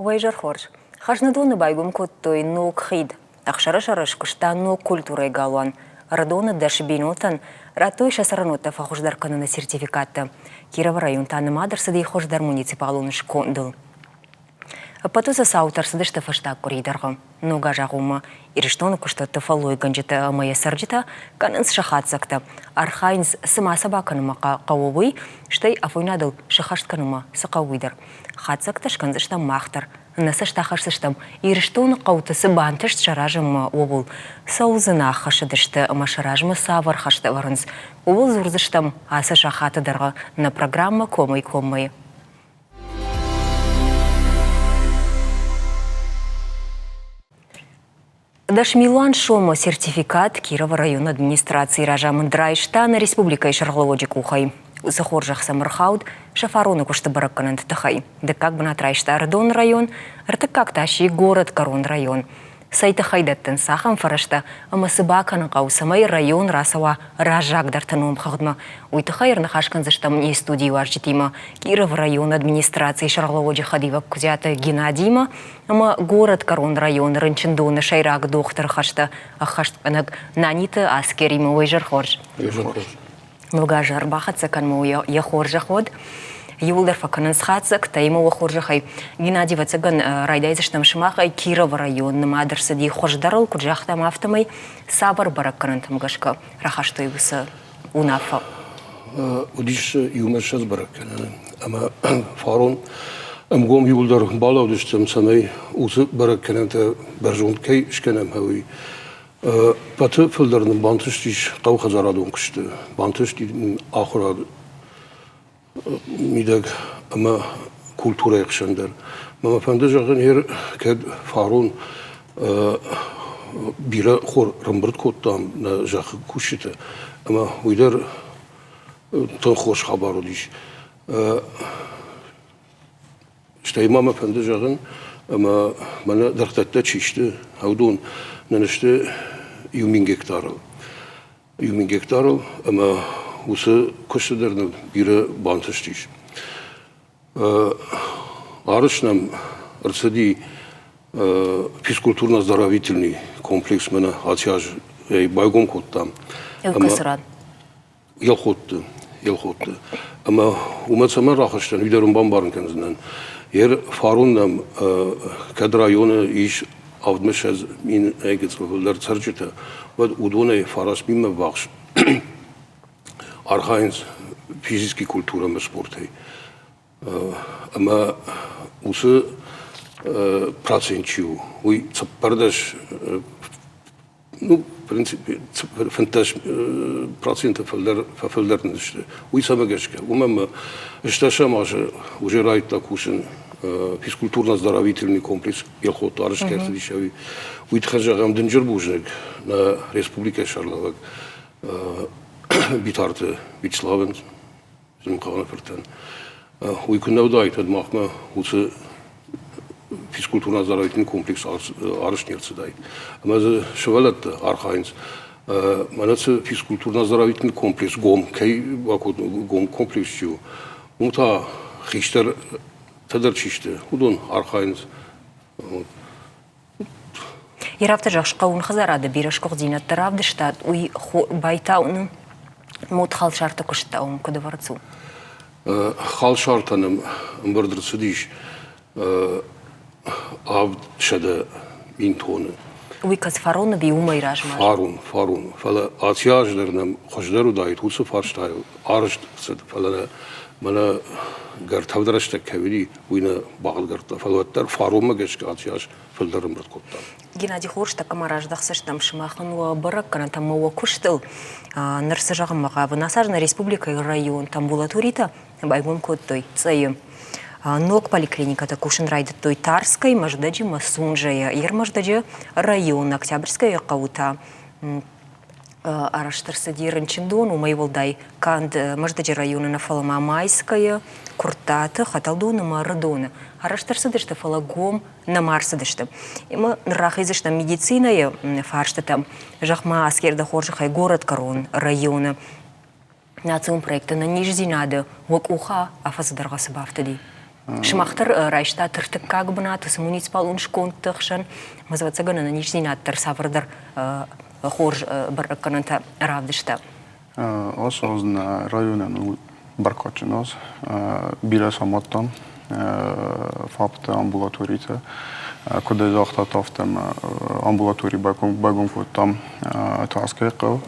Уӕ изӕр хорз. Хӕзныдоны байгом кодтой ног хид. Ӕхсӕрысӕры скуыста ног культурӕйы галуан. Ӕрыдоны дӕс бинонтӕн радтой сӕ цӕрӕнуӕттӕ фӕхуыздӕр кӕныны сертификаттӕ. Кировы район та нымад ӕрцыди хуыздӕр муниципалон скондыл. Ӕппӕт уыцы цаутӕ ӕрцыдысты фӕстаг къуырийы дӕргъы. Ног азы агъоммӕ Ирыстоны куыстуӕтты фӕллойгӕнджытӕ ӕмӕ йӕ цӕрджытӕ кӕнынц сӕ хатдзӕгтӕ, архайынц, цы ма сӕ бакӕнынмӕ хъӕуы, уый, стӕй афойнадыл сӕххӕст кӕнынмӕ цы хъӕуы, уый дӕр. Хатдзӕгтӕ скӕндзыстӕм мах дӕр. Нӕ цӕст ахӕсдзыстӕм, Ирыстоны хъӕуты цы бантыст сӕ размӕ, ууыл. Цӕуыл дзы нӕ аххӕссыдысты ӕмӕ сӕ размӕ цавӕр хӕстӕ ӕвӕрынц, ууыл дзурдзыстӕм ацы сахаты дӕргъы нӕ программӕ Комӕй-коммӕ-йы. Дӕсмилуан сомы сертификат Кировы районы администрацийы разамынд райста нӕ республикӕйы сӕргълӕууӕджы къухӕй. Уыцы хорзӕх сӕм ӕрхауд сӕ фароны куысты бӕрӕггӕнӕнты тыххӕй. Дыккаг бынат райста Ӕрыдоны район, ӕртыккаг та сси Горӕтгӕрон район. Цӕй тыххӕй дӕттынц ахӕм фӕрӕзтӕ ӕмӕ цы бакӕнын хъӕуы, цӕмӕй район рацӕуа раззагдӕрты номхыгъдмӕ, уый тыххӕй ӕрныхас кӕндзыстӕм не студийы уазджытимӕ Кировы районы администрацийы сӕргълӕууӕджы хӕдивӕг Куыдзиаты Геннадиимӕ ӕмӕ Горӕтгӕрон районы рынчындоны сӕйраг дохтыры хӕстӕ ӕххӕстгӕнӕг Наниты Аскеримӕ. Уый изӕр хорз. Ног азы ӕрбахӕццӕ кӕнынмӕ йӕ хорзӕх уӕд. Иууылдӕр фӕкӕнынц хатдзӕгтӕ, ӕмӕ уӕ хорзӕхӕй, Геннадий, ӕвӕццӕгӕн, райдайдзыстӕм сымахӕй Кировы район нымад ӕрцыди хуыздӕрыл, куыд загътам, афтӕмӕй цавӕр бӕрӕггӕнӕнтӕм гӕсгӕ рахастой уыцы уынаффӕ? Уыдис иумӕ 20 бӕрӕггӕнӕны ӕмӕ фарон ӕмгом иууылдӕр балӕудыстӕм, цӕмӕй уыцы бӕрӕггӕнӕнтӕ бӕрзонд кӕй скӕнӕм, уый. Пӕты фылдӕр нын бантыстис хъӕухӕдзарадон куысты, бантысти ахуырады мидӕг ӕмӕ культурӕйы хсӕн дӕр. Мӕ фӕнды зӕгъын, ер кӕд фарон бирӕ хор ӕрӕмбырд кодтам нӕ зӕххы кусджытӕ, ӕмӕ уый дӕр тынг хорз хабар уыдис. Стӕй ма мӕ фӕнды зӕгъын, ӕмӕ мӕнӕ дӕргъдӕттӕ чи сты, уыдон нын сты 1000 гектарыл. 1000 гектарыл ӕмӕ уыцы куысты дӕр нын бирӕ бантыстис. Арыс нӕм ӕрцыди физкультурно-оздоровительный комплекс мӕнӕ аци аз ӕй байгом кодтам. Кӕцы ран? Елхотты, Елхотты. Ӕмӕ уымӕ цӕмӕн рахызтӕн, уый дӕр уын бамбарын кӕндзынӕн. Ер фарон нӕм кӕд районы ис 70 000 фылдӕр цӕрджытӕ, уӕд уыдонӕй 9 000-мӕ ввахс архайынц физической культурӕ ӕмӕ спортӕй. Ӕмӕ уыцы процент чи у, уый 14 ну, в принципе, 15% фылдӕр фӕфылдӕр сты. Уый цӕмӕ гӕсгӕ? Уымӕ ӕмӕ стӕсӕм азы уже райдыдта кусын физкультурно-оздоровительный комплекс Елхотты арӕзт ӕрцыдис ӕви. Уый тыххӕй зӕгъӕм дынджыр бузныг нӕ республикӕйы сӕргълӕууӕг Битарты Вячеславӕн, Зымхъаны фыртӕн. Уый куы нӕ уыдаид, уӕд махмӕ уыцы физкультурон-оздоровительный комплекс арӕзт не рцыдаид. Ӕмӕ дзы сывӕллӕттӕ архайынц. Мӕнӕ цы физкультурно-оздоровительный комплекс гом кӕй бакодтой, гом комплекс чи у, уым та хистӕртӕ дӕр чи сты, уыдон архайынц. Йе афтӕ зӕгъыс, хъӕуон хӕдзарады бирӕ сгуыхтдзинӕдтӕ равдыстат, уый байтауыны мод халсарты куыст та уым куыд ӕвӕрд у? Халсартӕ нӕм ӕмбырд ӕрцыдис 700 000 тоны. Уый кӕд фарон уыди, уымӕй размӕ? Фарон, фарон. Фӕлӕ аци аз дӕр нӕм хуыздӕр уыдаид уыцы фарстайыл арӕзт ӕрцыд, фӕлӕ мӕнӕ гӕртӕвд рӕстӕг кӕй уыди, уый нӕ багъӕлгӕрдта, фӕлӕ уӕддӕр фаронмӕ гӕсгӕ аци аз фылдӕр ӕмбырд кодтам. Геннадий, хорз, тӕккӕ ма раздӕхдзыстӕм сымахӕн уӕ бӕрӕггӕнӕнтӕ ӕмӕ уӕ куыстыл. Ныр цы зӕгъынмӕ хъавын, ацы аз нӕ республикӕйы районты амбулаторитӕ байгом кодтой Цъӕйы. Ног поликлиникӕтӕ кусын райдыдтой Тарскӕй, Мӕздӕджы, Мӕсунжӕйӕ, Ермӕздӕджы районы, Октябрьскӕйы хъӕуы та арӕзт ӕрцыди рынчындон, уымӕй уӕлдай канд Мӕздӕджы районы нӕ, фӕлӕ ма Майскӕйы, Куырттаты, Хӕтӕлдоны ӕмӕ Ӕрыдоны. Арӕзт ӕрцыдысты, фӕлӕ гом нӕма ӕрцыдысты. Ӕмӕ ныр рахиздзыстӕм медицинӕйы фарстытӕм. Зӕгъ-ма, Аскер, дӕ хорзӕхӕй, горӕтгӕрон районы национ проекты ӕнӕниздзинады уӕ къухы афӕдзы дӕргъы цы бафтыди? Сымах дӕр райстат ӕртыккаг бынат уыцы муниципалон скондты хсӕн. Ӕмӕ ӕвӕццӕгӕн, ӕнӕниздзинад дӕр цавӕрдӕр хорз бӕрӕггӕнӕнтӕ равдыста. Ацы аз нӕ районӕн у бӕркадджын аз. Бирӕ самадтам ФАП-ты, амбулаторитӕ. Куыд ӕй загътат, афтӕ амбулатори байгом кодтам Тарскӕйы хъӕу,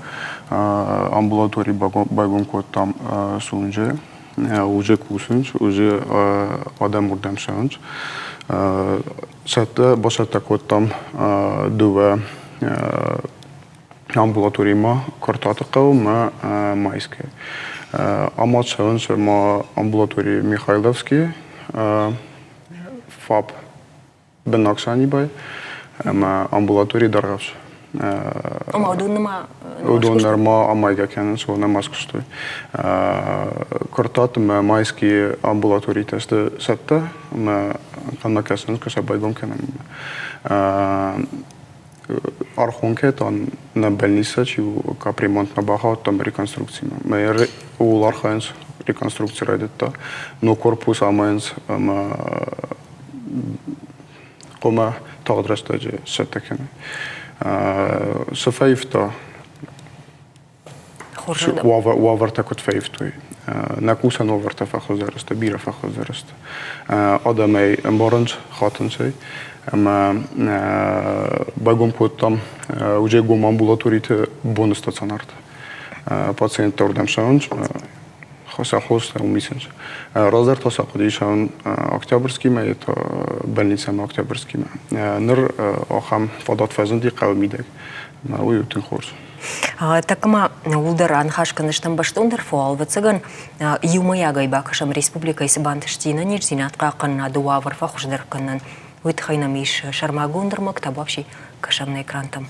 амбулатори байгом кодтам Сунжы. Уже кусынц, уже адӕм уырдӕм цӕуынц. Цӕттӕ бацӕттӕ кодтам дыууӕ амбулаторимӕ Куырттаты хъӕуы ӕмӕ Майскы. Амад цӕуынц ма амбулатори Михайловскийы ФАП бынаг Санибай ӕмӕ амбулатори Дӕргъӕвс. Ома уыдон нырма Уыдон нырма амайгӕ кӕнынц, нӕма скуыстой. Куырттаты ӕмӕ Майскийы амбулаторитӕ сты цӕттӕ ӕмӕ ӕнхъӕлмӕ кӕсынц, куы сӕ байгом кӕнӕм. Архонкӕ та нӕ больницӕ чи у, капремонтмӕ бахаудтам реконструкцимӕ. Мӕ ууыл архайынц, реконструкци райдыдта. Ног корпус амайынц ӕмӕ хъуамӕ тагъд рӕстӕджы сцӕттӕ кӕной. Цы фӕивта Уавӕртӕ куыд фӕивтой? Нӕ кусӕн уавӕртӕ фӕхуыздӕр сты, бирӕ фӕхуыздӕр сты. Адӕмӕй ӕмбарынц, хатынц ӕй. Ӕмӕ байгом кодтам уже гом амбулаториты боны стационарты. Пациенттӕ уырдӕм цӕуынц, сӕ хостӕ уым исынц. Раздӕр та сӕ хъуыди цӕуын Октябрьскимӕ, йе та больницӕмӕ Октябрьскимӕ. Ныр ахӕм фадат фӕзынди хъӕуы мидӕг. Ӕмӕ уый у тынг хорз. Тӕккӕ ма ууыл дӕр аныхас кӕндзыстӕм бӕстондӕр, фӕлӕ, ӕвӕццӕгӕн, иумӕйагӕй бакӕсӕм республикӕйы цы бантысти ӕнӕниздзинад хъахъхъӕнынады уавӕр фӕхуыздӕр кӕнынӕн, уый тыххӕй нӕм ис сӕрмагонд ӕрмӕг, табуафси кӕсӕм нӕ экрантӕм.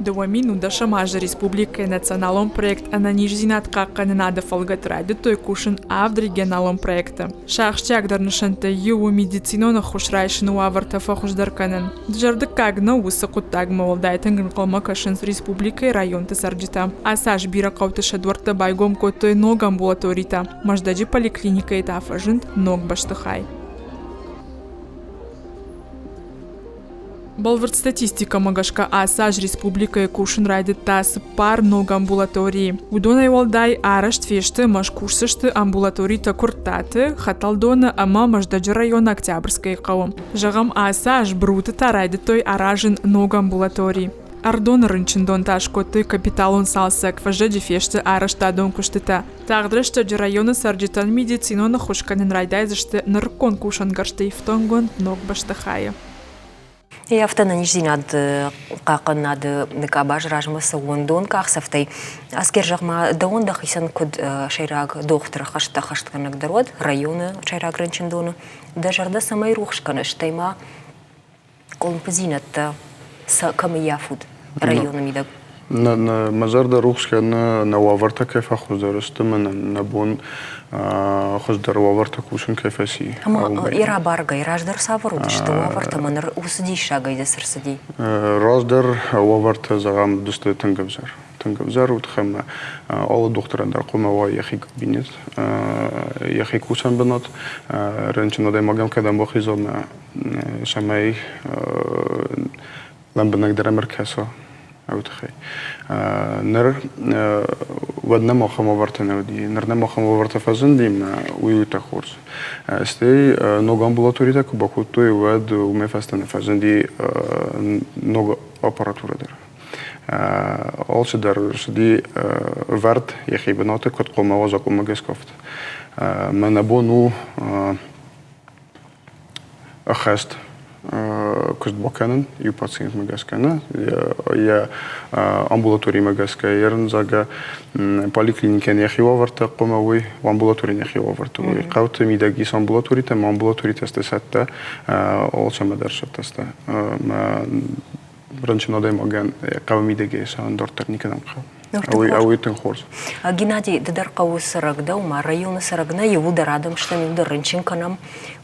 2010 азы республикӕйы националон проект ӕнӕниздзинад хъахъхъӕнынады фӕлгӕты райдыдтой кусын авд регионалон проекты. Сӕ ахсджиагдӕр нысӕнттӕй иу у медицинон ӕххуыс райсыны уавӕртӕ фӕхуыздӕр кӕнын. Дызӕрдыггаг нӕу уыцы хъуыддагмӕ уӕлдай тынг ӕнхъӕлмӕ кӕсынц республикӕйы районты цӕрджытӕ. Ацы аз бирӕ хъӕуты сӕ дуӕрттӕ байгом кодтой ног амбулаторитӕ. Мӕздӕджы поликлиникӕйы та фӕзынд ног бӕстыхай. Бӕлвырд статистикӕмӕ гӕсгӕ ацы аз республикӕйы кусын райдыдта цыппар ног амбулаторийы. Уыдонӕй уӕлдай арӕзт фесты ӕмӕ скусдзысты амбулаторитӕ Куырттаты, Хӕтӕлдоны ӕмӕ Мӕздӕджы районы Октябрьскӕйы хъӕуы. Зӕгъӕм, ацы аз Бруты та райдыдтой аразын ног амбулатори. Ӕрыдоны рынчындон та скодтой капиталон цалцӕг, фӕззӕджы фесты арӕзтадон куыстытӕ. Тагъд рӕстӕджы районы цӕрджытӕн медицинон ӕххуыс кӕнын райдайдзысты нырыккон кусӕнгӕрзты ифтонггонд ног бӕстыхайы. Афтӕ ӕнӕниздзинад хъахъхъӕнынады къабаз размӕ цӕуӕндон къахдзӕфтӕй Аскер, зӕгъ-ма, дӕуӕн дӕхицӕн куыд сӕйраг дохтыры хӕстӕ хӕстгӕнӕг дӕр уӕд районы сӕйраг рынчындоны, дӕ зӕрдӕ цӕмӕй рухс кӕны, стӕй ма къуылымпыдзинӕдтӕ сӕ кӕм ӕййафут районы мидӕг? Мӕ зӕрдӕ рухс кӕны, нӕ уавӕртӕ кӕй фӕхуыздӕр сты, мӕнӕ нӕ бон хуыздӕр уавӕртӕ кусын кӕй фӕци. Ӕмӕ йӕ рабаргӕй раздӕр цавӕр уыдысты уавӕртӕ ӕмӕ ныр уыцы диссагӕй дӕ цы рцыди? Раздӕр уавӕртӕ, зӕгъӕм, уыдысты тынг ӕвзӕр. Тынг ӕвзӕр уыд ӕмӕ алы дохтырӕн дӕр хъуамӕ уа йӕхи кабинет, йӕхи кусӕн бынат. Рынчын адӕймагӕн кӕдӕм бахиза ӕмӕ цӕмӕй лӕмбынӕгдӕр ӕм ӕркӕса, уый тыххӕй. Ныр уӕд нӕм ахӕм уавӕртӕ нӕ уыди. Ныр нӕм ахӕм уавӕртӕ фӕзынди ӕмӕ уый у тӕх хорз. Стӕй ног амбулаторитӕ куы бакодтой, уӕд уымӕй фӕстӕмӕ фӕзынди ног аппаратурӕ дӕр. Алцыдӕр цыди вӕрд йӕхи бынаты, куыд хъуамӕ уа закъонмӕ гӕсгӕ, афтӕ. Мӕ нӕ бон у ӕххӕст куыст бакӕнын иу пациентмӕ гӕсгӕ нӕ, йӕ амбулаторимӕ гӕсгӕ йе рындзагӕ поликлиникӕйӕн йӕхи уавӕртӕ хъуамӕ уой, амбулаторийӕн йӕхи уавӕртӕ уой. Хъӕуты мидӕг ис амбулаторитӕ, ӕмӕ амбулаторитӕ сты цӕттӕ, алцӕмӕ дӕр цӕттӕ сты. Рынчын адӕймагӕн хъӕуы мидӕгӕй цӕуын дарддӕр никӕдӕм хъӕуы. Ауый тынг хорз. Геннадий, ды дӕр хъӕуы цӕрӕг дӕ, ма районы цӕрӕг нӕ, иууылдӕр адӕм стӕм, иууылдӕр рынчын кӕнӕм.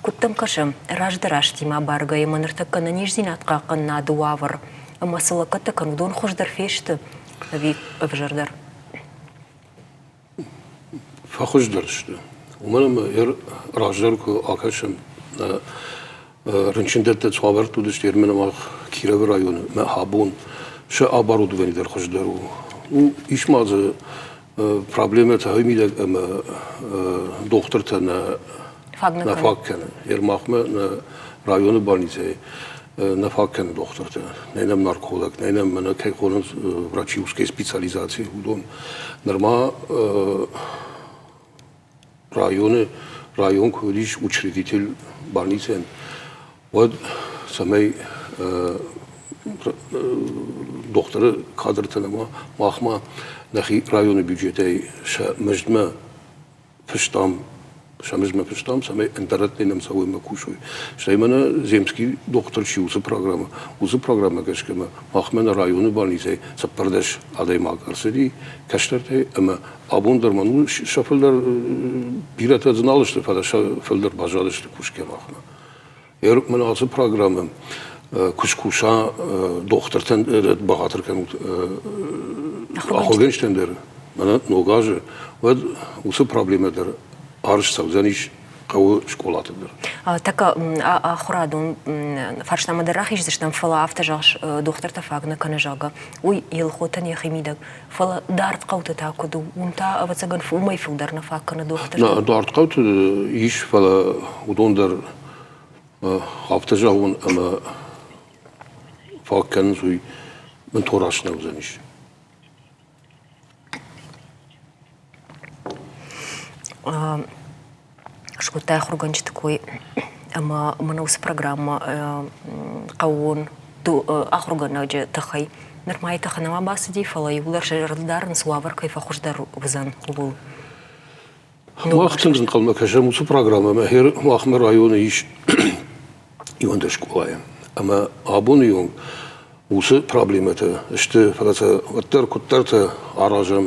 Куыд дӕм кӕсы, раздӕр азтимӕ абаргӕйӕ ӕмӕ ныртӕккӕ ӕнӕниздзинад хъахъхъӕнынады уавӕр ӕмӕ цы лӕггӕдтӕ кӕны, уыдон хуыздӕр фесты ӕви ӕвзӕрдӕр? Фӕхуыздӕр сты. Уымӕн ӕмӕ раздӕр куы акӕсӕм, рынчындӕттӕ цуавӕртты уыдысты Ермӕн ӕмӕ Кировы районы мӕ абон сӕ оборудовани дӕр хуыздӕр у. У ис ма дзы проблемӕтӕ уый мидӕг ӕмӕ дохтыртӕ нӕ нӕ фаг кӕны. Ермахмӕ нӕ районы больницӕйы нӕ фаг кӕны дохтыртӕ. Нӕй нӕм нарколог, нӕй нӕм мӕнӕ кӕй хонынц врачи узкой специализации, уыдон. Нырма районы район куы уыдис учредитель больницӕйӕн, уӕд цӕмӕй дохтыры кадртӕ нӕма махмӕ нӕхи районы бюджетӕй сӕ мыздмӕ фыстам, сӕ мыздмӕ фыстам, цӕмӕй ӕндӕр рӕттӕй нӕм цӕуой мӕ кусой. Стӕй мӕнӕ земский дохтыр чи уыцы программӕ, уыцы программӕ гӕсгӕ мӕ махмӕ нӕ районы больницӕй 14 адӕймаг ӕрцыди кӕстӕртӕй ӕмӕ абон дӕр мӕн сӕ фылдӕр бирӕтӕ дзы нал сты, фӕлӕ сӕ фылдӕр баззадысты кусгӕ махмӕ. Мӕн ацы программӕ куы скуса дохтыртӕн бахатыр кӕнут ахуыргӕнджытӕн дӕр мӕнӕ ног азы, уӕд уыцы проблемӕ дӕр арызт цӕудзӕнис хъӕуы скъолаты дӕр. Тӕккӕ ахуырадон фарстамӕ дӕр рахиздзыстӕм, фӕлӕ афтӕ зӕгъыс, дохтыртӕ фаг нӕ кӕны, зӕгъгӕ, уый Елхотӕн йӕхи мидӕг. Фӕлӕ дард хъӕуты та куыд у? Уым та, ӕвӕццӕгӕн, уымӕй фылдӕр нӕ фаг кӕны дохтыртӕ. Нӕ, дард хъӕуты ис, фӕлӕ уыдон дӕр афтӕ зӕгъон ӕмӕ фаг кӕнынц, уый бынтон раст нӕ уыдзӕнис. Скодта ахуыргӕнджыты кой ӕмӕ мӕнӕ уыцы программӕ хъӕууон ахуыргӕнӕджы тыххӕй нырма йӕ тыхы нӕма бацыди, фӕлӕ иууылдӕр сӕ зӕрдыл дарынц, уавӕр кӕй фӕхуыздӕр уыдзӕн, ууыл. Мах тынг ӕнхъӕлмӕ кӕсӕм уыцы программӕмӕ. Махмӕ районы ис 11 скъолайы ӕмӕ абоны онг уыцы проблемӕтӕ сты, фӕлӕ сӕ уӕддӕр куыддӕртӕ аразӕм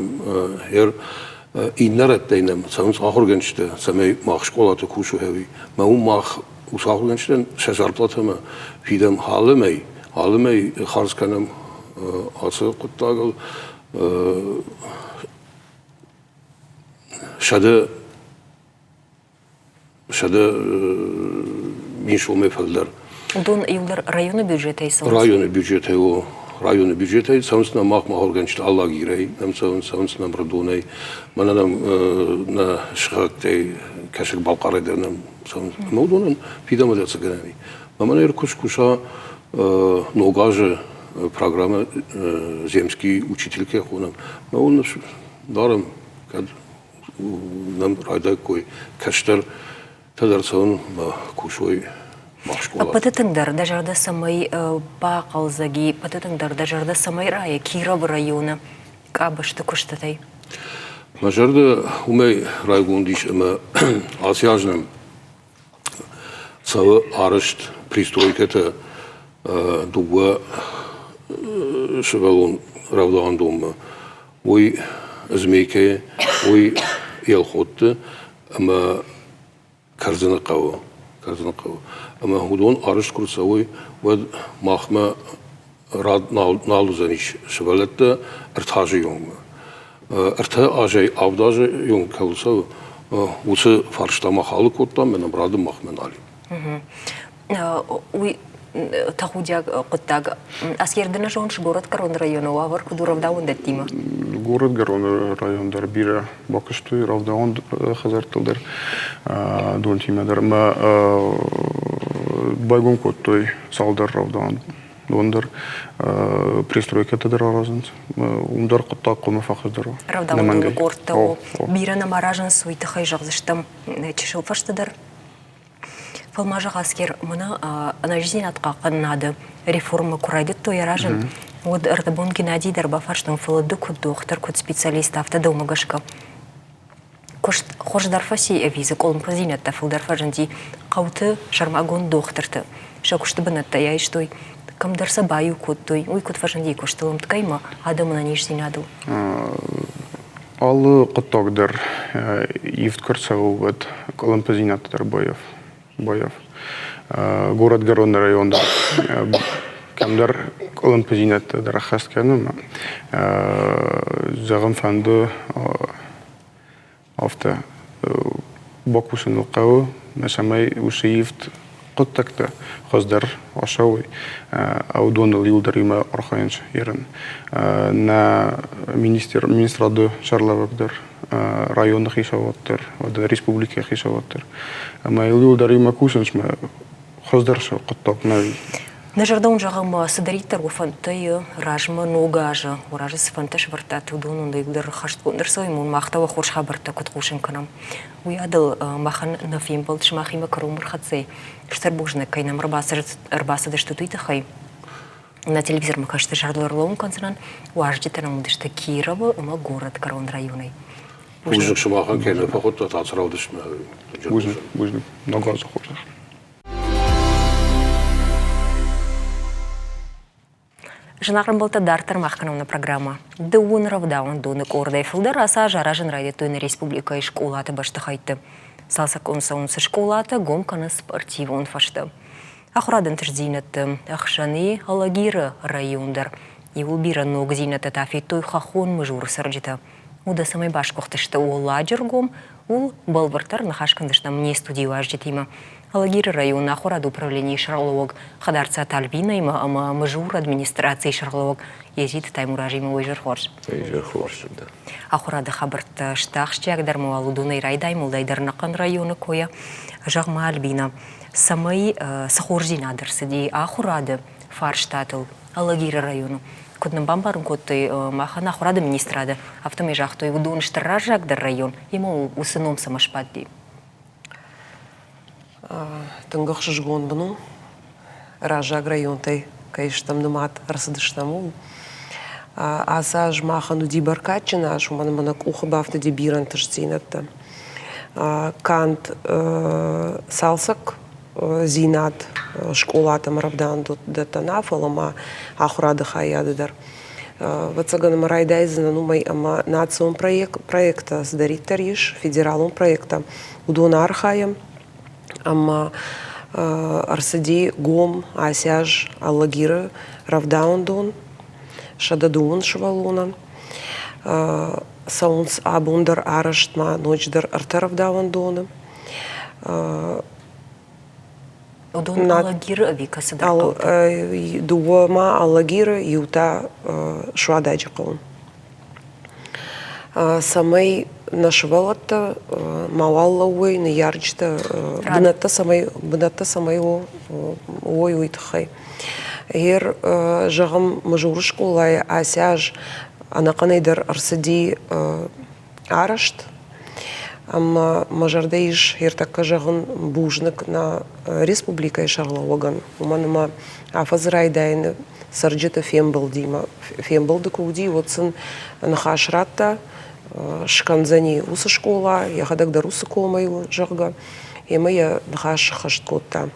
иннӕ рӕттӕй нӕм цӕуынц ахуыргӕнджытӕ, цӕмӕй мах скъолаты кусой ӕви мӕ уым мах уыцы ахуыргӕнджытӕн сӕ зарплатӕмӕ фидӕм алы мӕй, алы мӕй хардз кӕнӕм ацы хъуыддагыл 100 000 сомӕй фылдӕр. Уыдон иуылдӕр районы бюджетӕй цӕуынц? Районы бюджетӕй, о. Районы бюджетӕй цӕуынц нӕм мах ахуыргӕнджытӕ Алагирӕй нӕм цӕуынц, цӕуынц нӕм Рыдонӕй, мӕнӕ нӕм нӕ сыхӕгтӕй Кӕсӕг-Балхъарӕй дӕр нӕм цӕуынц. Ӕмӕ уыдонӕн фидӕнмӕ дӕр цы гӕнӕн и. Мӕнӕ ныр куы скуса ног азы программӕ «Земский учитель» кӕй хонӕм, мӕ уын ныфс дарӕм, кӕд нӕм райдайккой кӕстӕртӕ дӕр цӕуын мӕ кусой мах скъолаты. Ӕппӕты тынгдӕр дӕ зӕрдӕ цӕмӕй бахъӕлдзӕг и, ӕппӕты тынгдӕр дӕ зӕрдӕ цӕмӕй райы Кировы районы къабӕзты куыстытӕй? Мӕ зӕрдӕ уымӕй райгонд ис, ӕмӕ ацы аз нӕм цӕуы арӕзт пристройкӕтӕ дыууӕ сывӕллон рӕвдауӕндонмӕ. Уый Змейкӕйы, уый Елхотты ӕмӕ Кӕрдзыны хъӕуы. Кӕрдзыны хъӕуы. Ӕмӕ уыдон арӕзт куы рцӕуой, уӕд махмӕ рад нал, нал уыдзӕнис сывӕллӕттӕ ӕртӕ азы онгмӕ. Ӕртӕ азӕй авд азы онг кӕуыл цӕуы, уыцы фарста мах алыг кодтам, ӕмӕ рады махмӕ нал и. Уый тӕхудиаг хъуыддаг. Аскердынӕзон горӕтгӕрон районы уавӕр куыд у рӕвдауӕндӕттимӕ? Горӕтгӕрон район дӕр бирӕ бакуыстой рӕвдауӕн хӕдзӕрттыл дӕр, донтимӕ дӕр ӕмӕ байгом кодтой цалдӕр рӕвдауӕн дон дӕр, пристройкӕтӕ дӕр аразынц. Уым дӕр хъуыддаг хъуамӕ фӕхуыздӕр уа. Рӕвдауӕндоны къордтӕ бирӕ нӕм аразынц, уый тыххӕй зӕгъдзыстӕм чысыл фӕстӕдӕр. Фӕлӕ ма зӕгъ, Аскер, мӕнӕ ӕнӕниздзинад хъахъхъӕнынады реформӕ куы райдыдтой аразын, уӕд ӕрдӕбон Геннадий дӕр бафарстон, фӕлӕ ды куыд дохтыр, куыд специалист, афтӕ дӕумӕ гӕсгӕ куыст хуыздӕр фӕци ӕви дзы къуылымпыдзинӕдтӕ фылдӕр фӕзынди хъӕуты сӕрмагонд дохтырты сӕ куысты бынӕттӕй айстой, кӕмдӕр сӕ баиу кодтой, уый куыд фӕзынди куыстыл ӕмткӕй ма адӕмы ӕнӕниздзинадыл? Алы хъуыддаг дӕр ивд куы рцӕуы, уӕд къуылымпыдзинӕдтӕ дӕр баййаф. Горӕтгӕрон район дӕр кӕмдӕр къуылымпыдзинӕдтӕ дӕр ӕххӕст кӕны. Зӕгъын фӕнды афтӕ. бакусын ыл хъӕуы, цӕмӕй уыцы ивд хъуыддӕгтӕ хуыздӕр ацӕуой, уыдоныл иуылдӕр иумӕ архайынц ерын. Нӕ министр, министрады сӕргълӕууӕг дӕр, районы хицауад дӕр, республикӕйы хицауад дӕр. Ӕмӕ иуылдӕр иумӕ кусынц, мӕ хуыздӕр цы хъуыддаг нӕ Нӕ зӕрдӕ уын зӕгъӕм, цыдӕриддӕр уӕ фӕндтӕ размӕ ног азы, уӕ разы цы фӕндтӕ сӕвӕрдтат, уыдон уын иуылдӕр хӕстгонд ӕрцӕуой, уымӕн мах та уӕ хорз хабӕрттӕ куыд хъусын кӕнӕм. Уый адыл махӕн нӕ фембӕлд сымахимӕ кӕронмӕ ӕрхӕццӕ и. Стыр бузныг, кӕй нӕм ӕрбацыдыстут, уый тыххӕй. Нӕ телевизормӕ кӕсты зӕрдыл ӕрлӕууын кӕндзынӕн, уазджытӕ нӕм уыдысты Кировы ӕмӕ горӕтгӕрон районӕй. Бузныг сымахӕн, кӕй нӕ фӕхуыдтат ацы равдыстмӕ. Бузныг, бузныг. Ног азы хорзӕх. Зынаргъ ӕмбӕлттӕ, дарддӕр мах кӕнӕм нӕ программӕ. Дыууын рӕвдауӕндоны къордӕй фылдӕр ацы аз аразын райдыдтой нӕ республикӕйы скъолаты бӕстыхӕйтты. Цалцӕггонд цӕуынц скъолатӕ, гом кӕнынц спортивон фӕзтӕ. Ахуырады ӕнтыстдзинӕдты ӕхсӕн и Алагиры район дӕр. Иууыл бирӕ ногдзинӕдтӕ та федтой хӕххон Мызуры цӕрджытӕ. Уыдӕ цӕмӕй басгуыхтысты Уӕлладжы ргом, ууыл бӕлвырддӕр ныхас кӕндзыстӕм не студийы уазджытимӕ. Алагиры районы ахуырады управленийы сӕргълӕууӕг Хӕдарцаты Альбинӕимӕ ӕмӕ Мызуры администрацийы сӕргълӕууӕг Езиты Таймуразимӕ уый хорз. Изӕр хорз, да. Ахуырады хабӕрттӕ сты ахсджиагдӕр ма уал уыдонӕй райдайӕм, уӕлдайдӕр ӕнӕхъӕн районы койӕ. Зӕгъ-ма, Альбинӕ, цӕмӕй цы хорздзинад ӕрцыди ахуырады фарстатыл Алагиры районы? Куыд нын бамбарын кодтой махӕн ахуырады министрады, афтӕмӕй загътой, уыдон стыр раззагдӕр район, ӕмӕ уыцы ном цӕмӕ сбадти? Тынг ӕхсызгон мын у, раззаг районтӕй кӕй стӕм нымад ӕрцыдыстӕм, ууыл. Ацы аз махӕн уыди бӕркадджын аз, уымӕн ӕмӕ нӕ къухы бафтыди бирӕ ӕнтыстдзинӕдтӕ. Канд цалцӕгдзинад скъолатӕм рӕвдауӕндӕттӕ нӕ, фӕлӕ ма ахуырады хайады дӕр. Ӕвӕццӕгӕн ӕмӕ райдайдзынӕн уымӕй, ӕмӕ национ проекттӕ цыдӕриддӕр ис, федералон проекттӕ, уыдон архайӕм ӕмӕ ӕрцыди гом ацы аз Алагиры рӕвдауӕндон 110 сывӕллонӕн. Цӕуынц абон дӕр арӕзт ма ноджыдӕр ӕртӕ рӕвдауӕндоны. Уыдон Алагиры ӕви кӕцыдӕр хъӕуты? Дыууӕ ма Алагиры, иу та Суададжы хъӕуы. Цӕмӕй нӕ сывӕллӕттӕ мауал лӕууой, ныййарджытӕ бынӕттӕ цӕмӕй бынӕттӕ цӕмӕй уой, уый тыххӕй. Гъер, зӕгъӕм, Мызуры скъолайы ацы аз ӕнӕхъӕнӕй дӕр ӕрцыди арӕзт. Ӕмӕ мӕ зӕрдӕ ис ӕртӕккӕ зӕгъын бузныг нӕ республикӕйы сӕргълӕууӕгӕн, уымӕн ӕмӕ афӕдзы райдайӕны цӕрджыты фембӕлдимӕ фембӕлды куы уыди, уӕд сын ныхас радта, скӕндзӕни уыцы скъола, йӕхӕдӕг дӕр уыцы комӕй у, зӕгъгӕ, ӕмӕ йӕ ныхас сӕххӕст кодта.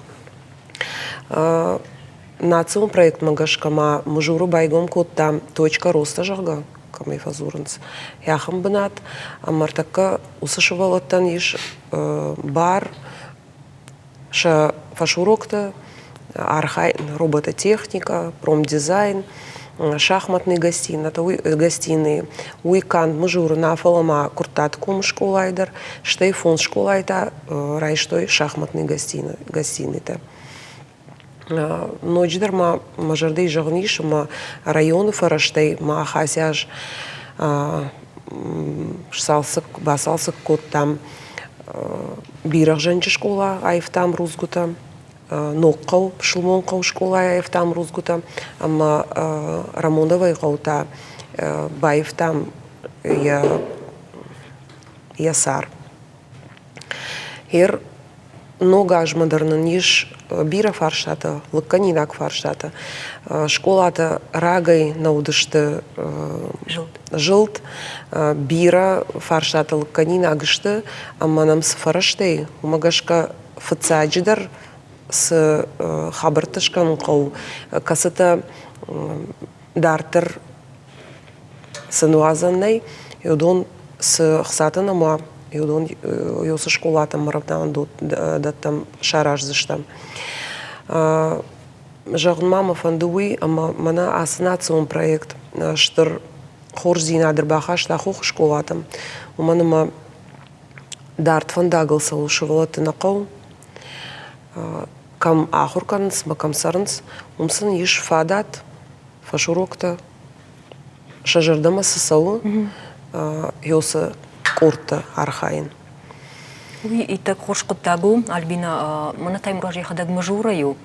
Национ проектмӕ гӕсгӕ ма Мызуры байгом кодта «Точка роста», зӕгъгӕ, кӕмӕй фӕдзурынц, ахӕм бынат. Ӕмӕ ӕртӕккӕ уыцы сывӕллӕттӕн ис бар сӕ фӕсурокты архайын робототехникӕ, промдизайн, шахматные гостиные. Уый канд Мызуры нӕ, фӕлӕ ма Куырттаты комы скъолайы дӕр, стӕй фондз скъолайы та райстой шахматные гостиныйтӕ. Ноджыдӕр ма мӕ зӕрдӕйы зӕгъын ис, ӕмӕ районы фӕрӕзтӕй мах ацы аз бацалцӕг кодтам Бирӕгъзӕнджы скъола, аивтам рудзгуытӕ, Ногхъӕу, Пысылмон хъӕу скъолайы аивтам рудзгуытӕ ӕмӕ Рамоновайы хъӕу та баивтам йӕ цар. Гъер ног азмӕ дӕр нын ис бирӕ фарстатӕ, лыггӕнинаг фарстатӕ. Скъолатӕ рагӕй нӕ уыдысты зылд, бирӕ фарстатӕ лыггӕнинаг сты, ӕмӕ нӕм цы фӕрӕзтӕй, уымӕ гӕсгӕ фыццаджыдӕр цы хабӕрттӕ скӕнын хъӕуы, кӕцытӕ дарддӕр цы нуазӕн нӕй, уыдон цы хцатӕ нӕм уа, уыдон уыцы скъолатӕм рӕвдауӕндӕттӕм сараздзыстӕм. Зӕгъын ма мӕ фӕнды уый, ӕмӕ мӕнӕ ацы национ проект стыр хорздзинад ӕрбахаста хохы скъолатӕм, уымӕн ӕмӕ Дард фӕндагыл цӕуын сывӕллӕтты нӕ хъӕуы. Кӕм ахуыр кӕнынц ӕмӕ кӕм цӕрынц, уым сын ис фадат фӕсуроктӕ сӕ зӕрдӕмӕ цы цӕуы, уыцы къордты архайын. Уый иттӕг хорз хъуыддаг у, Альбина. Мӕнӕ Таймураз йӕхӕдӕг Мызурӕй у,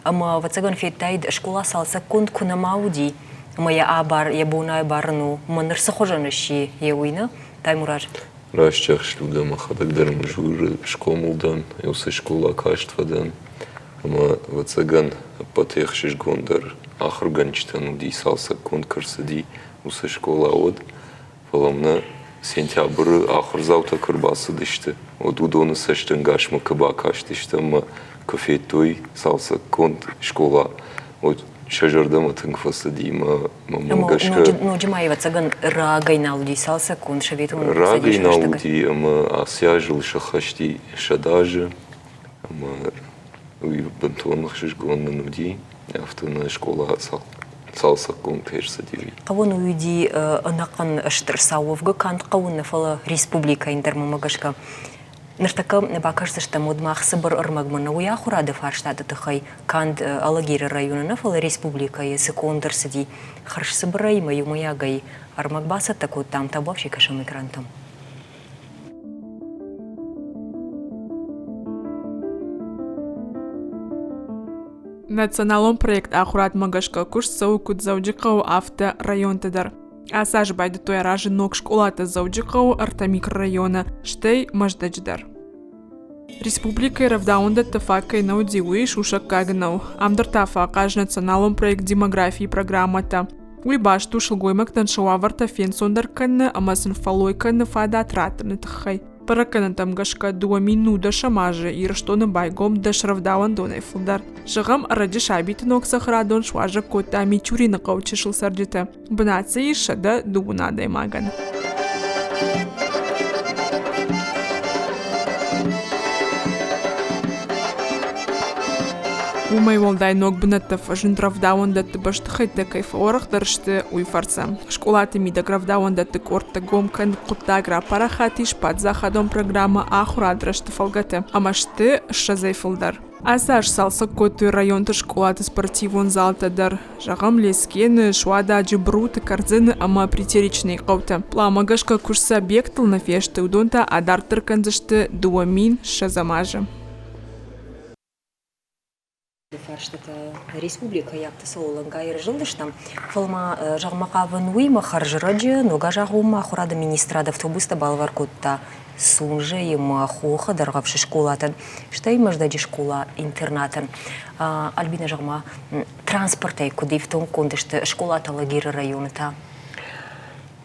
ӕмӕ, ӕвӕццӕгӕн, федтаид, скъола цалцӕггонд куы нӕма уыди, ӕмӕ йӕ абар, йӕ бонӕй барын у, мӕ ныр цы хуызӕн сси, йе уый нӕ, Таймураз? Раст зӕгъыс, Людӕ, мӕхӕдӕг дӕр Мызуры схъомыл дӕн, уыцы скъола каст фӕдӕн. Ӕмӕ, ӕвӕццӕгӕн, ӕппӕты ӕхсызгондӕр ахуыргӕнджытӕн уыди, цалцӕггонд куы рцыди, уыцы скъола уӕд. Фӕлӕ мӕ сентябры ахуырдзаутӕ куы ӕрбацыдысты, уӕд уыдоны цӕстӕнгасмӕ куы бакастысты ӕмӕ куы федтой цалцӕггонд скъола, уӕд сӕ зӕрдӕмӕ тынг фӕцыди мӕ мӕнмӕ гӕсгӕ. Ноджы ма, ӕвӕццӕгӕн, рагӕй нал уыди цалцӕггонд советон Рагӕй нал уыди ӕмӕ ацы азыл сӕххӕсти 100 азы ӕмӕ уый бынтон ӕхсызгон нын уыди, афтӕ нӕ скъола цалцӕггонд кӕй ӕрцыди, уый. Хъӕуӕн уый уыди ӕнӕхъӕн стыр цау уӕвгӕ канд хъӕуы нӕ, фӕлӕ республикӕйы дӕр мӕнмӕ гӕсгӕ. Ныртӕккӕ бакӕсдзыстӕм, уӕд мах цыбыр ӕрмӕгмӕ нӕ уый ахуырады фарстаты тыххӕй канд Алагиры районы нӕ, фӕлӕ республикӕйы цы конд ӕрцыди, хӕрзцыбырӕй ӕмӕ иумӕйагӕй ӕрмӕг бацӕттӕ кодтам, табуафси кӕсӕм экрантӕм. Националон проект ахуырадмӕ гӕсгӕ куыст цӕуы куыд Дзӕуджыхъӕуы, афтӕ районты дӕр. Ацы аз байдыдтой аразын ног скъолатӕ Дзӕуджыхъӕуы ӕртӕ микрорайоны, стӕй Мӕздӕджы дӕр. Республикӕйы рӕвдауӕндӕтты фаг кӕй нӕ уыди, уый сусӕггаг нӕу. Ам дӕр та фӕахъаз националон проект «Демографийы программӕтӕ». Уый баст у сылгоймӕгтӕн сӕ уавӕртӕ фенцондӕр кӕныны ӕмӕ сын фӕллой кӕныны фадат раттыны тыххӕй. Бӕрӕггӕнӕнтӕм гӕсгӕ 2010 азы Ирыстоны байгом дӕс рӕвдауӕндонӕй фылдӕр. Зӕгъӕм, ӕрӕджы сабиты ног цӕхӕрадон суазӕг кодта Мичурины хъӕуы чысыл цӕрджыты. Бынат дзы ис 130 адӕймагӕн. Уымӕй уӕлдай ног бынӕттӕ фӕзынд рӕвдауӕндӕтты бӕстыхӕйттӕ кӕй фӕуӕрӕхдӕр сты, уый фӕрцы. Скъолаты мидӕг рӕвдауӕндӕтты къордтӕ гом кӕныны хъуыддаг рапарахат ис паддзахадон программӕ Ахуырад рӕзты фӕлгӕты ӕмӕ сты ссӕдзӕй фылдӕр. Ацы аз цалцӕг кодтой районты скъолаты спортивон залтӕ дӕр. Зӕгъӕм, Лескены, Суададжы, Бруты, Кӕрдзыны ӕмӕ Притеречныйы хъӕутӕ. Пъланмӕ гӕсгӕ куыст цы объекттыл нӕ фесты, уыдон та адарддӕр кӕндзысты 2020 азы. Фарстатӕ республикӕйӕгты цӕуылӕнгай ӕрзылдыстӕм, фӕлӕ ма зӕгъмӕ хъавын уыимӕ хӕрзрӕджы ногазагъоммӕ ахуырады министрад автобустӕ балӕвар кодта Сунжӕйы ӕмӕ Хохы Дӕргъӕвсы скъолатӕн, стӕй Мӕздӕджы скъола-интернатӕн. Альбина, зӕгъ-ма, транспортӕй куыд ифтонггонд сты скъолатӕ Лагеры районы та?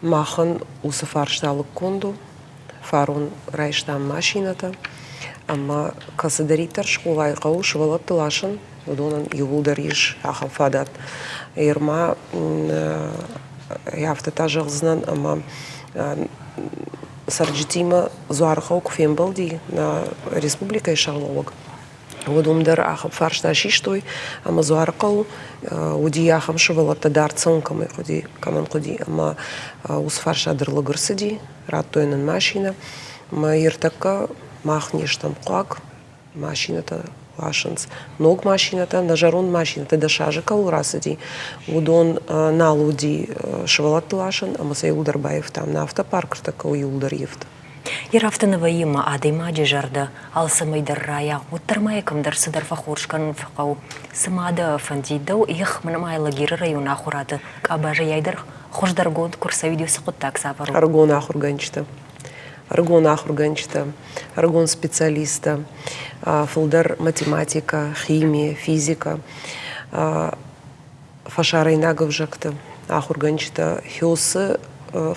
Махӕн уыцы фарста лыггонд у. Фарон райстам машинӕтӕ ӕмӕ кӕцыдӕриддӕр скъолайы хъӕуы сывӕллӕтты ласын, уыдонӕн иууылдӕр ис ахӕм фадат. Ерма афтӕ та зӕгъдзынӕн, ӕмӕ цӕрджытимӕ Дзуарыхъӕу куы фембӕлди нӕ республикӕйы сӕргълӕууӕг, уӕд уым дӕр ахӕм фарста систой, ӕмӕ Дзуарыхъӕу уыди ахӕм сывӕллӕттӕ дард цӕуын кӕмӕн хъуыди, кӕмӕн хъуыди, ӕмӕ уыцы фарста дӕр лыг ӕрцыди, радтой нын машинӕ. Ӕмӕ ӕртӕккӕ мах не стӕм хъуаг, машинӕтӕ ласынц. Ног машинӕтӕ, нӕ зӕронд машинӕтӕ дӕс азы кӕуыл рацыди, уыдон нал уыди сывӕллӕтты ласын ӕмӕ сӕ иууылдӕр баивтам. Нӕ автопарк ӕртӕккӕ у иууылдӕр ивд. Йе афтӕ нӕ вӕййы ӕмӕ адӕймаджы зӕрдӕ алцӕмӕй дӕр райа, уӕддӕр ма йӕ кӕмдӕр цыдӕр фӕхорз кӕнын фӕхъӕуы. Цыма дӕ фӕндид дӕу, эх, мӕнӕ ма Лагеры районы ахуырады къабазӕй дӕр хуыздӕргонд куы рцӕуид уыцы хъуыддаг цавӕр у? Ӕрыгон ахуыргӕнджытӕ. Ӕрыгон ахуыргӕнджытӕ, ӕрыгон специалисттӕ, фылдӕр математикӕ, хими, физикӕ, фӕсарӕйнаг ӕвзӕгты ахуыргӕнджытӕ ХИОС-ы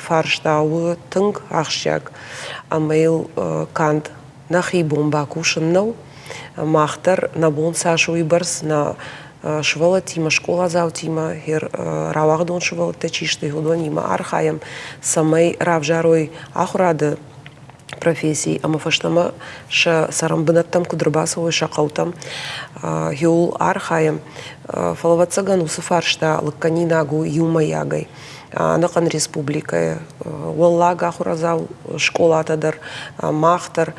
фарста у тынг ахсджиаг ӕмӕ йыл канд нӕхи бон бакусын нӕу. Мах дӕр нӕ бон цас уыйбӕрц нӕ сывӕллӕттимӕ, скъоладзаутимӕ, рауагъдон сывӕллӕттӕ чи сты, уыдонимӕ архайӕм, цӕмӕй равзарой ахуырады професси ӕмӕ фӕстӕмӕ сӕ цӕрӕнбынӕттӕм куыд ӕрбацӕуой, сӕ хъӕутӕм, иуыл архайӕм. Фӕлӕ, ӕвӕццӕгӕн, уыцы фарста лыггӕнинаг у иумӕйагӕй. Ӕнӕхъӕн республикӕйы уӕллаг ахуырадзау скъолатӕ дӕр, мах дӕр.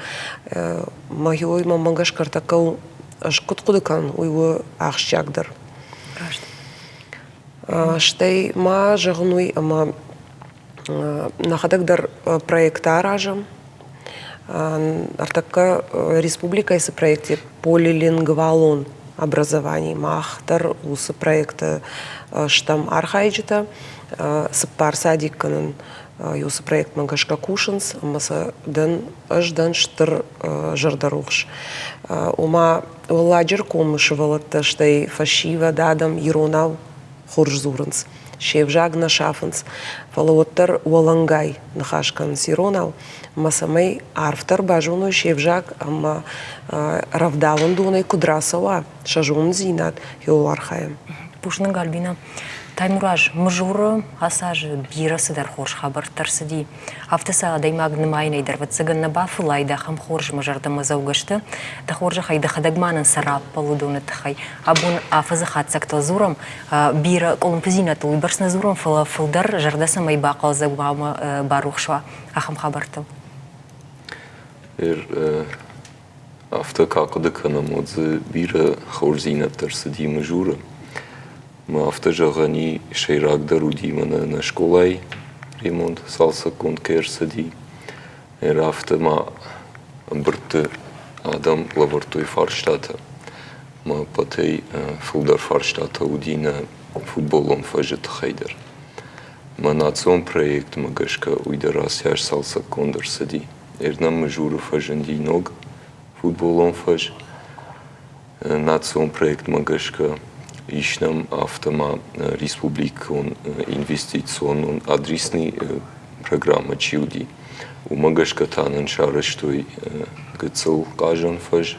Мӕхиой мӕнмӕ гӕсгӕ ӕртӕккӕ ӕз куыд хъуыды кӕнын, уый у ахсджиагдӕр. Раст. Стӕй ма зӕгъын уый, ӕмӕ нӕхӕдӕг дӕр проекттӕ аразӕм. Ӕртӕккӕ республикӕйы цы проект полилингвалон образовани, мах дӕр уыцы проекты стӕм архайджытӕ. Цыппар садик кӕнын уыцы проектмӕ гӕсгӕ кусынц ӕмӕ сӕ дӕн ӕз дӕн стыр зӕрдӕрухс. Ома Уӕлладжыры комы сывӕллӕттӕ, стӕй фӕсивӕд адӕм иронау хорз дзурынц, се взаг нӕ сафынц, фӕлӕ уӕддӕр уӕлӕнгай ныхас кӕнынц иронау, ӕмӕ цӕмӕй арфдӕр базоной се взаг ӕмӕ рӕвдауӕндонӕй куыд рацӕуа сӕ зонындзинад, иуыл архайӕм. Бузныг, Альбина. Таймураз, Мызуры ацы азы бирӕ цыдӕр хорз хабӕрттӕ ӕрцыди. Афтӕ сӕ адӕймаг нымайынӕй дӕр ӕвӕццӕгӕн нӕ бафыллайд, ахӕм хорз мӕ зӕрдӕмӕдзӕугӕ сты. Дӕ хорзӕхӕй дӕхӕдӕг ма нын сӕ раппӕл уыдоны тыххӕй. Абон афӕдзы хатдзӕгтыл дзурӕм, бирӕ къуылымпыдзинӕдтыл уыйбӕрц нӕ дзурӕм, фӕлӕ фылдӕр зӕрдӕ цӕмӕй бахъӕлдзӕг уа ӕмӕ барухс уа, ахӕм хабӕрттыл. Афтӕ куы ахъуыды кӕнӕм, уӕд дзы бирӕ хорздзинӕдтӕ ӕрцыди Мызуры. Мӕ афтӕ зӕгъӕн и, сӕйрагдӕр уыди мӕнӕ нӕ скъолайы ремонт цалцӕггонд кӕй ӕрцыди. Ӕр афтӕ ма ӕмбырдты адӕм лӕвӕрдтой фарстатӕ. Мӕ ӕппӕтӕй фылдӕр фарстатӕ уыди нӕ футболон фӕзы тыххӕй дӕр. Мӕ национ проектмӕ гӕсгӕ уый дӕр ацы аз цалцӕггонд ӕрцыди. Ӕрнӕм Мызуры фӕзынди ног футболон фӕз. Национ проектмӕ гӕсгӕ ис нӕм афтӕ ма республикон инвестиционон адресный программӕ чи уыди, уымӕ гӕсгӕ та нын сарӕзтой гыццыл хъазӕн фӕз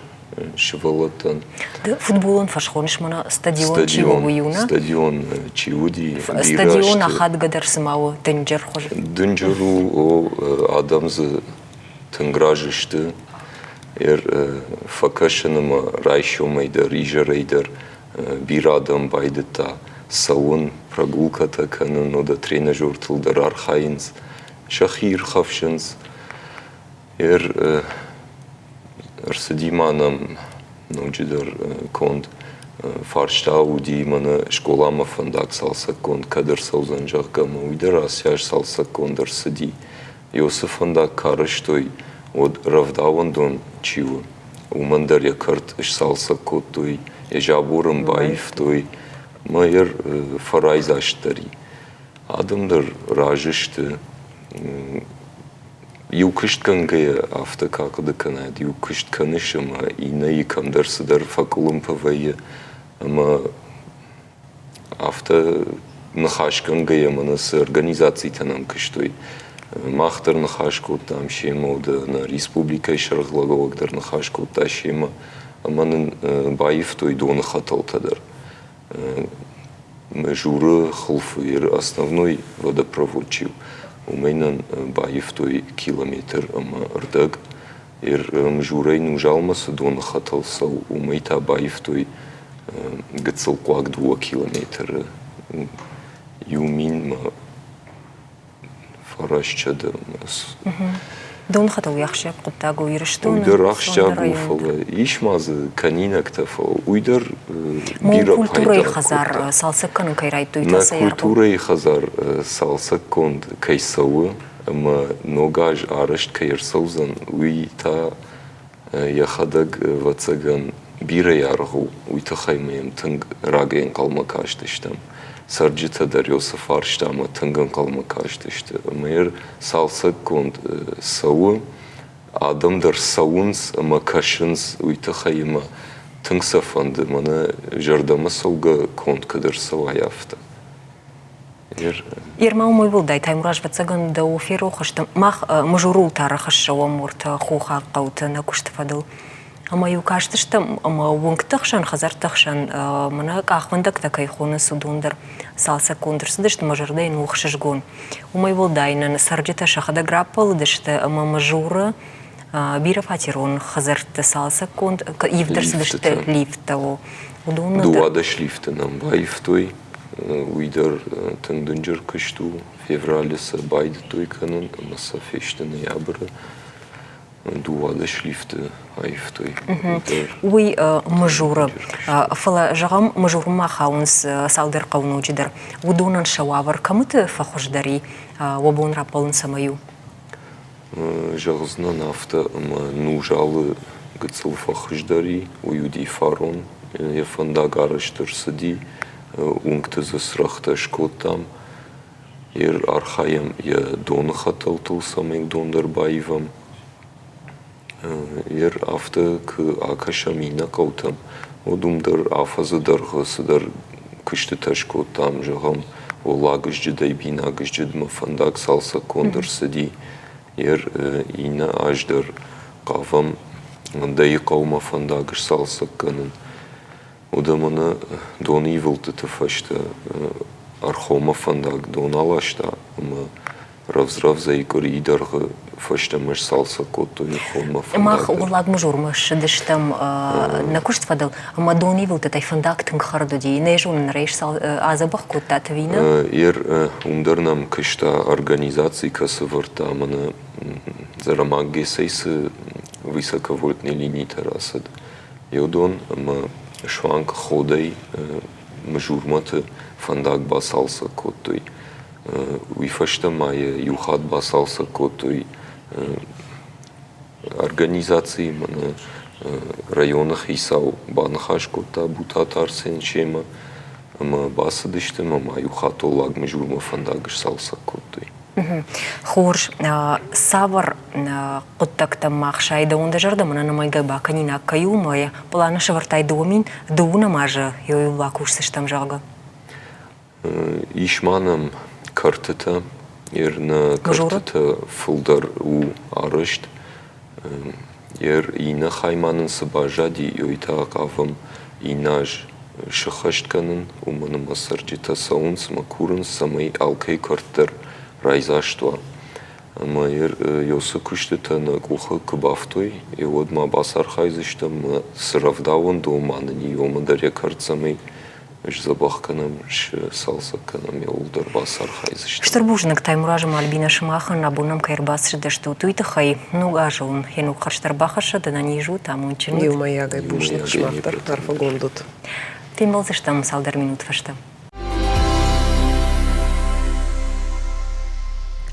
сывӕллӕттӕн. Ды футболон фӕз хоныс мӕнӕ стадион чи у, уый у, нӕ? Стадион чи уыди, Стадион ахадгӕдӕр цыма у дынджыр хуыз. Дынджыр у, адӕм дзы тынг разы сты. Фӕкӕсын ӕмӕ райсомӕй дӕр, изӕрӕй дӕр бирӕ адӕм байдыдта цӕуын, прогулкӕтӕ кӕнын, уӕдӕ тренажертыл дӕр архайынц, сӕхи ирхӕфсынц. Ӕрцыди ма нӕм ноджыдӕр конд фарста уыди мӕнӕ скъоламӕ фӕндаг цалцӕггонд кӕд ӕрцӕудзӕн, зӕгъгӕ, ӕмӕ уый дӕр ацы аз цалцӕггонд ӕрцыди. Иосы фӕндаг куы арӕзтой, уӕд рӕвдауӕндон чи у, уымӕн дӕр йӕ кӕрт сцалцӕг кодтой, йӕ забор ын баивтой, ӕмӕ йӕ фӕрайдзастдӕр и. Адӕм дӕр разы сты. Иу куыстгӕнгӕйӕ афтӕ куы ахъуыды кӕнай, иу куыст кӕныс ӕмӕ иннӕйы кӕмдӕр цыдӕр фӕкъуылымпы вӕййы ӕмӕ афтӕ ныхасгӕнгӕйӕ мӕнӕ цы организацитӕ нӕм куыстой, мах дӕр ныхас кодтам семӕ, нӕ республикӕйы сӕргълӕууӕг дӕр ныхас кодта семӕ ӕмӕ нын баивтой доны хӕтӕлтӕ дӕр. Журы хуылфы основной водопровод чи у, уымӕй нын баивтой километр ӕмӕ рдӕг. Мзурӕй Нузалмӕ цы доны хӕтӕл цӕуы, уымӕй та баивтой гыццыл хъуаг 2 километры. Иу минмӕ фӕрӕзчӕды. Донхӕтыл ахсджиаг хъуыддаг у Ирыстоны. Уый дӕр ахсджиаг у, фӕлӕ ис ма дзы кӕнинӕгтӕ, фӕлӕ уый дӕр бирӕ культурӕйы хӕдзар цалцӕг кӕнын кӕй райдыдтой, Нӕ культурӕйы хӕдзар цалцӕггонд кӕй цӕуы ӕмӕ ног аз арӕзт кӕй ӕрцӕудзӕн, уый та йӕхӕдӕг, ӕвӕццӕгӕн, бирӕ аргъ у, уый тыххӕй ма йӕм тынг рагӕй ӕнхъӕлмӕ кастыстӕм. Цӕрджытӕ дӕр цы фарстамӕ тынг ӕнхъӕлмӕ кастысты. Ӕмӕ йӕ цалцӕггонд цӕуы, адӕм дӕр цӕуынц ӕмӕ кӕсынц уый тыххӕй ӕмӕ тынг сӕ фӕнды, мӕнӕ зӕрдӕмӕ цӕугӕ конд куыд ӕрцӕуай, афтӕ. Ерма уымӕй уӕлдай Таймураз, ӕвӕццӕгӕн, дӕу ферох сты. Мах Мызурыл та рахӕссӕуӕм уӕртӕ хохаг хъӕуты нӕ куысты фӕдыл. Ӕмӕ-иу кастыстӕм ӕмӕ уынгты хсӕн, хӕдзӕртты хсӕн мӕнӕ къахвӕндӕгтӕ кӕй хонынц, уыдон дӕр цалцӕггонд ӕрцыдысты, мӕ зӕрдӕ йын у ӕхсызгон. Уымӕй уӕлдай нын цӕрджытӕ сӕхӕдӕг раппӕлыдысты ӕмӕ Мызуры бирӕфатерон хӕдзӕртты цалцӕггонд ивд ӕрцыдысты лифттӕ. Уыдон 12 лифты нӕм баивтой. Уый дӕр тынг дынджыр куыст у. Февралы сӕ байдыдтой кӕнын ӕмӕ сӕ фесты ноябры. 12 лифты аивтой. Уый Мызуры. Фӕлӕ, зӕгъӕм, Мызурмӕ хауынц цалдӕр хъӕуы ноджыдӕр. Уыдонӕн сӕ уавӕр кӕмыты фӕхуыздӕр и, уӕ бон раппӕлын цӕмӕй у? Зӕгъдзынӕн афтӕ, ӕмӕ Нузалы гыццыл фӕхуыздӕр и, уый уыди фарон. Йӕ фӕндаг арӕзт ӕрцыди, уынгты дзы цырӕгътӕ скодтам. Архайӕм йӕ доны хӕтӕлтыл, цӕмӕй уыдон дӕр баивӕм. Ер афтӕ куы акӕсӕм иннӕ хъӕутӕм, уӕд уым дӕр афӕдзы дӕргъы цыдӕр куыстытӕ скодтам, зӕгъӕм, Уӕллагызджыдӕй Бинагызджыдмӕ фӕндаг цалцӕггонд ӕрцыди. Ер иннӕ аз дӕр хъавӕм Дӕйы хъӕумӕ фӕндаг сцалцӕг кӕнын. Уӕдӕ мӕнӕ доны ивылдтыты фӕстӕ Ӕрхоммӕ фӕндаг дон аласта ӕмӕ рӕвдз-рӕвдзӕй къуырийы дӕргъы фӕстӕмӕ сцалцӕг кодтой Ӕрхоммӕ фӕндаг. Мах Уӕллаг Мызурмӕ ссыдыстӕм нӕ куыст фӕдыл ӕмӕ донивылдтытӕй фӕндаг тынг хӕрд уыди. Нӕ зонын, рейс адзӕбӕх кодтат ӕви нӕ? Ер уым дӕр нӕм куыста организаци, кӕцы вӕрдта мӕнӕ Зӕрӕмӕг ГЭС-ӕй цы высоковольтный линитӕ рацыд, уыдон ӕмӕ суанг Ходӕй Мызурмӕты фӕндаг бацалцӕг кодтой. Уый фӕстӕ ма йӕ иу хатт бацалцӕг кодтой организацийы мӕнӕ районы хицау баныхас кодта Бутаты Арсен семӕ ӕмӕ бацыдысты ӕмӕ ма иу хатт Оллаг Мызурмӕ фӕндаг сцалцӕг кодтой. Хорз. Цавӕр хъуыддӕгтӕм ма ӕхсайдӕуон дӕ зӕрдӕ мӕнӕ нымайгӕ бакӕнинаг кӕй у ӕмӕ пъланы сӕвӕрдтай 2012 азы йыл бакусдзыстӕм, зӕгъгӕ? Ис ма нӕм кӕртытӕ. Ер нӕ кӕртытӕ фылдӕр у арӕзт. Ер иннӕ хай ма нын цы баззади, уый та хъавӕм иннӕ аз сыххӕст кӕнын, уымӕн ӕмӕ цӕрджытӕ цӕуынц ӕмӕ курынц, цӕмӕй алкӕй кӕрт дӕр райдзаст уа. Ӕмӕ уыцы куыстытӕ нӕ къухы куы бафтой, уӕд ма бацархайдзыстӕм, цы рӕвдауӕндон ма нын и, уымӕн дӕр йӕ кӕрт цӕмӕй сдзӕбӕх кӕнӕм, сцалцӕг кӕнӕм, иууыл дӕр бацархайдзыстӕм. Стыр бузныг Таймураз ӕмӕ Альбинӕ сымахӕн, абон нӕм кӕй ӕрбацыдыстут, уый тыххӕй. Ног азы уын йӕ ног хӕрзтӕ ӕрбахӕссӕд, ӕнӕниз ут, амондджын ут. Иумӕйагӕй бузныг сымах дӕр, арфӕгонд ут. Фембӕлдзыстӕм цалдӕр минут фӕстӕ.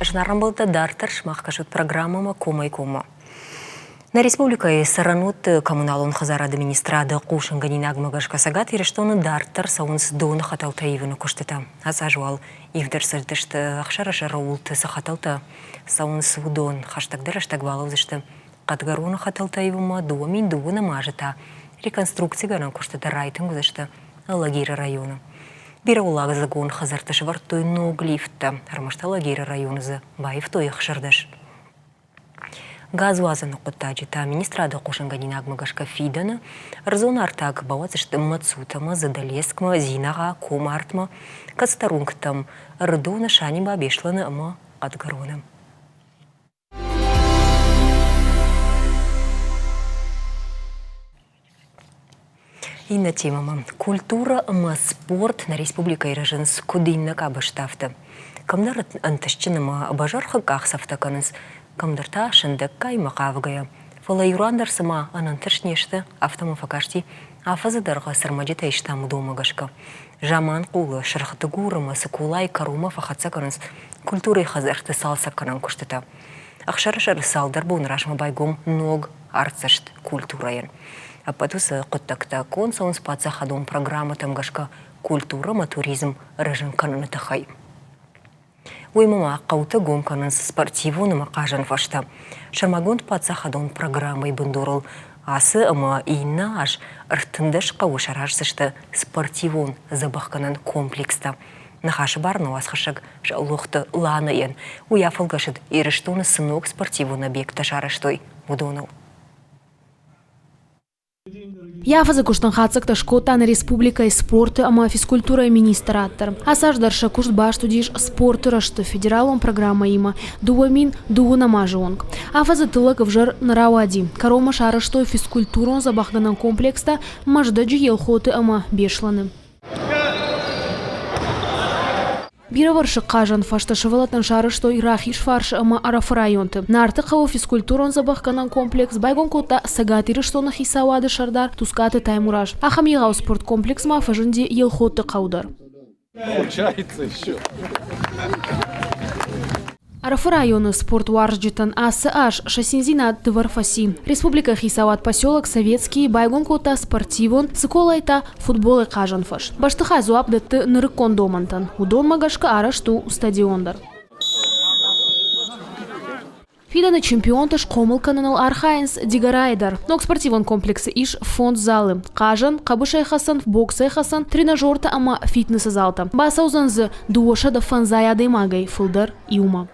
Зынаргъ ӕмбӕлттӕ, дарддӕр сымах кӕсут программӕмӕ Комӕй-коммӕ. Нӕ республикӕйы цӕрӕнуӕтты коммуналон хӕдзарады министрады хъусынгӕнинагмӕ гӕсгӕ Цӕгат Ирыстоны дарддӕр цӕуынц доны хӕтӕлтӕ ивыны куыстытӕ. Ацы аз уал ивд ӕрцыдысты ӕхсӕрысӕры уылты цы хӕтӕлтӕ цӕуынц, уыдон. Хӕстӕгдӕр рӕстӕг балӕудзысты Хъӕдгӕроны хӕтӕлтӕ ивынмӕ 2002 азы та реконструкцигӕнӕн куыстытӕ райтынг уыдзысты Алагиры районы. Бирӕуӕладзыгон хӕдзӕртты сӕвӕрдтой ног лифттӕ, ӕрмӕст Алагиры районы дзы баивтой 16. Газуадзӕны хъуыддаджы та министрады хъусынгӕнинагмӕ гӕсгӕ фидӕны ӕрдзон артаг бауадздзысты Мацутӕмӕ, Задӕлескмӕ, Дзинагъа, Комартмӕ, кӕцыдӕр уынгтӕм, Ӕрыдоны, Саниба, Беслӕны ӕмӕ Хъӕдгӕроны. Иннӕ темӕмӕ. Культурӕ ӕмӕ спорт нӕ республикӕйы рӕзынц куыд иннӕ къабӕзты, афтӕ. Кӕмдӕр ӕнтыстджын ӕмӕ бӕзӕрхыг къахдзӕфтӕ кӕнынц, кӕмдӕр та сындӕггай ӕмӕ хъавгӕйӕ. Фӕлӕ иу ран дӕр цыма ӕнӕнтыст не сты, афтӕ мӕм фӕкасти, афӕдзы дӕргъы цы ӕрмӕджытӕ истам, уыдонмӕ гӕсгӕ. Заманхъулы, Сырх Дыгур ӕмӕ Цыколайы кӕронмӕ фӕхӕццӕ кӕнынц культурӕйы хӕдзӕртты цалцӕггӕнӕн куыстытӕ. Ӕхсӕрысӕры цалдӕр боны размӕ байгом ног артдзӕст культурӕйӕн. Ӕппӕт уыцы хъуыддӕгтӕ конд цӕуынц паддзахадон программӕтӕм гӕсгӕ культурӕ ӕмӕ туризм рӕзын кӕныны тыххӕй. Уыимӕ ма хъӕутӕ гом кӕнынц спортивон ӕмӕ хъазӕн фӕзтӕ. Сӕрмагонд паддзахадон программӕйы бындурыл ацы ӕмӕ иннӕ аз 13 хъӕуы сараздзысты спортивон дзӕбӕхгӕнӕн комплекстӕ. Ныхасы бар нӕ уацхӕссӕг Саулохты Ланӕйӕн уый афӕлгӕсыд Ирыстоны цы ног спортивон объекттӕ сарӕзтой, уыдоныл. Йӕ афӕдзы куыстӕн хатдзӕгтӕ скодта нӕ республикӕйы спорты ӕмӕ физкультурӕйы министрад дӕр. Ацы аз дӕр сӕ куыст баст уыдис спорты рӕзты федералон программӕимӕ 2002 азы онг. Афӕдзы тыллӕг ӕвзӕр нӕ рауади. Кӕронмӕ сарӕзтой физкультурон-дзӕбӕхгӕнӕн комплекстӕ Мӕздӕджы, Елхоты ӕмӕ Беслӕны. Бирӕвӕрсыг хъазӕн фӕзтӕ сывӕллӕттӕн сарӕзтой Рахизфарсы ӕмӕ Ӕрӕфы районты. Нарты хъӕуы физкультурон-дзӕбӕхгӕнӕн комплекс байгом кодта Цӕгат Ирыстоны хицауады сӕрдар Тускъаты Таймураз. Ахӕм егъау спорткомплекс ма фӕзынди Елхотты хъӕу дӕр. Получается еще. Ӕрӕфы районы спортуарзджытӕн ацы аз сӕ циндзинад дывӕр фӕци. Республикӕйы хицауад поселок Советскийы байгом кодта спортивон, Цыколайы та футболӕй хъазӕн фӕз. Бӕстыхай дзуапп дӕтты нырыккон домӕнтӕн. Уыдонмӕ гӕсгӕ арӕзт у стадион дӕр. Фидӕны чемпионтӕ схъомыл кӕныныл архайынц Дигорайы дӕр. Ног спортивон комплексы ис фондз залы: хъазӕн, хъӕбысӕй хӕцӕн, боксӕй хӕцӕн, тренажертӕ ӕмӕ фитнесы залтӕ. Бацӕудзӕн дзы 250 адӕймагӕй фылдӕр иумӕ.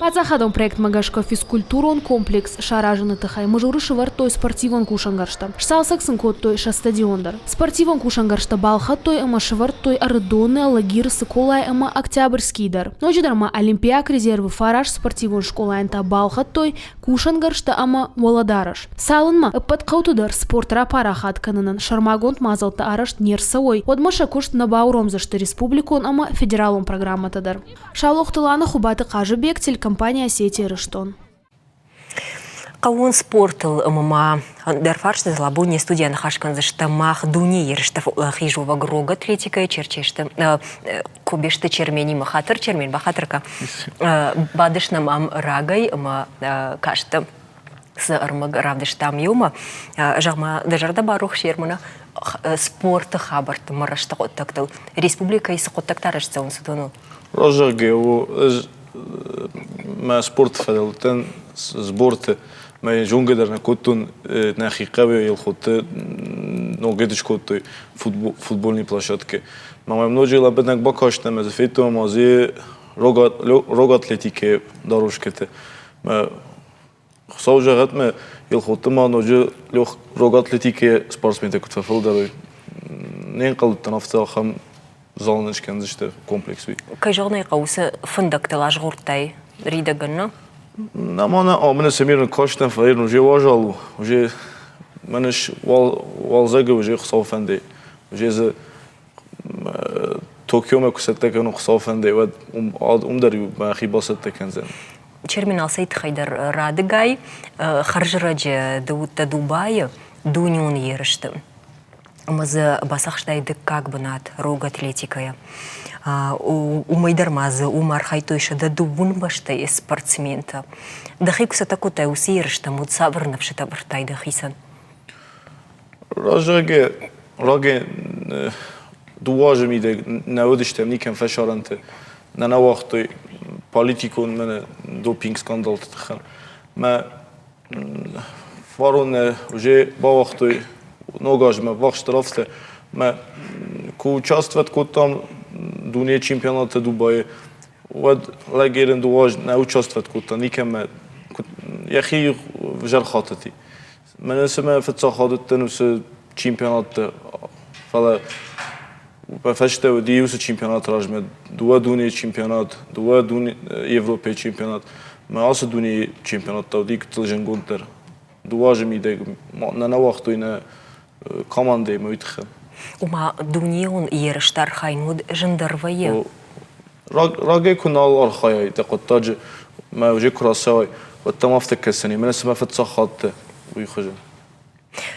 Паддзахадон проектмӕ гӕсгӕ физкультурон комплекс саразыны тыххӕй Мызуры сӕвӕрдтой спортивон кусӕнгӕрзтӕ. Сцалцӕг сын кодтой сӕ стадион дӕр. Спортивон кусӕнгӕрзтӕ балхӕдтой ӕмӕ сӕвӕрдтой Ӕрыдоны, Алагиры, Цыколайы ӕмӕ Октябрьскийы дӕр. Ноджыдӕр ма Олимпиаг резервы фараст спортивон скъолайӕн та балхӕдтой кусӕнгӕрзтӕ ӕмӕ уӕлӕдарӕс. Цалынмӕ ӕппӕт хъӕуты дӕр спорт рапарахат кӕнынӕн сӕрмагонд мадзӕлттӕ арӕзт не рцӕуой, уӕдмӕ сӕ куыст нӕ бауромдзысты республикон ӕмӕ федералон программӕтӕ дӕр. Саулохты Лана, Хуыбаты Хъазыбег, телекомпания «Осетия Ирыстон». Хъӕууон спортыл ӕмӕ ма ӕндӕр фарстытыл абон не студийӕ ныхас кӕндзыстӕм мах дунейы ерысты фӕуӕлахизуӕвӕг рог атлетикӕйы Черчесты Кобесты Черменимӕ. Хатыр, Чермен, бахатыр кӕ. Бадыс нӕм ам рагӕй ӕмӕ касты цы ӕрмӕг равдыстам иумӕ. Зӕгъ-ма, дӕ зӕрдӕ барухс ермӕ спорты хабӕртты мӕрӕзты хъуыддӕгтыл республикӕйы цы хъуыддӕгтӕ арӕзт цӕуынц, уыдоныл? Раззагӕй у ӕз мӕ спорты фӕдыл уыдтӕн сборты. Мӕ зонгӕ дӕр нӕ кодтон, нӕхи хъӕуы Елхотты ногӕй скодтой футбольный площадкӕ. Ма мӕм ноджы лӕмбынӕг бакастӕн ӕмӕ дзы федтон, ӕмӕ дзы рог атлетикӕйы дорожкӕты. Мӕ Хуыцау зӕгъӕд мӕ Елхотты ма ноджы рог атлетикӕйы спортсментӕ куыд фӕфылдӕр уой. Не нхъӕлдтӕн афтӕ ахӕм зал нын скӕндзысты комплекс уый. Кӕй зӕгъын ӕй хъӕуы, цы фӕндӕгтыл азгъордтай ридӕгӕн, нӕ? Нӕма нӕ амыны Самир кастӕн, фӕлӕ уже уазал у, уже мӕн уалдзӕгы уже Хуыцау фӕнды, уже дзы Токиомӕ куы цӕттӕ кӕнон Хуыцау фӕнды, уӕд уым дӕр мӕхи бацӕттӕ кӕндзӕн. Терминал цӕй тыххӕй дӕр радыгай хӕрзрӕджы ды уыдтӕ Дубайы дунеон ерысты ӕмӕ дзы бацахстай дыккаг бынат рог атлетикӕйӕ. Уымӕй дӕр ма дзы уым архайдтой 110 бӕстӕйы спортсментӕ. Дӕхи куы цӕттӕ кодтай уыцы ерыстӕм, уӕд цавӕр ныфсытӕ ӕвӕрдтай дӕхицӕн? Раззаги раги дууӕ азы мидӕг нӕ уыдыстӕм никӕм фӕсарӕнты. Нӕ нӕ уагътой политикон мӕнӕ допинг скандалты тыххӕн. Мӕ фарон нӕ уже бауагътой ног азмӕ ввахсдӕр афтӕ. Мӕ куы участвовать кодтам дунейы чемпионаты Дубайы, уӕд лагерын дыууӕ аз нӕ участвовать кодта никӕмӕ йӕхи взӕр хатыди. Мӕнӕ цымӕ фыццаг хатт уыдтӕн уыцы чемпионатты, фӕлӕ фӕстӕ уыди уыцы чемпионаты размӕ дыууӕ дунейы чемпионат, дыууӕ дуне Европӕйы чемпионат. Мӕ ацы дунейы чемпионат та уыди гыццыл зынгонддӕр. Дыууӕ азы мидӕг нӕ нӕ уагътой нӕ командӕимӕ уый тыххӕй. Ома дунеон ерысты архайын уыд зындӕр вӕййы? Рагӕй куы нал архайай дӕ хъуыддаджы, мӕ уже куы рацӕуай, уӕд дӕм афтӕ кӕсӕни, мӕнӕ цымӕ фыццаг хатт уый хуызӕн.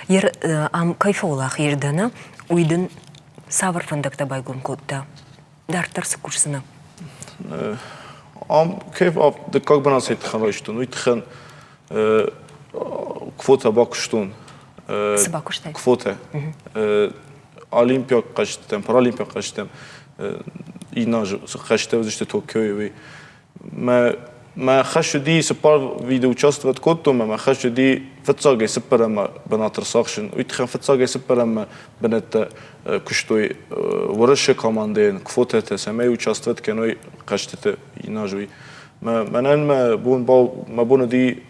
Ер ам кӕй фӕуӕлахиз дӕ, нӕ, уый дын цавӕр фӕндӕгтӕ байгом кодта? Дарддӕр цы кусдзынӕ? Ам кӕй дыккаг бынат цӕй тыххӕн райстон, уый тыххӕн квотӕ бакуыстон. Цы бакуыстай? Квотӕ. Олимпиаг хъӕзтытӕм, паралимпиаг хъӕзтытӕм иннӕ аз цы хъӕзтытӕ уыдысты Токиойы, уый. Мӕ мӕ хӕс уыди цыппар виды участвовать кодтон, мӕ хӕс уыди фыццагӕй цыппӕрӕммӕ бынат ӕрцахсын. Уый тыххӕн фыццагӕй цыппӕрӕммӕ бынӕттӕ куыстой Уӕрӕсе командӕйӕн квотӕтӕ, цӕмӕй участвовать кӕной хъӕзтыты иннӕ аз уый. Мӕнӕн мӕ бон мӕ бон уыди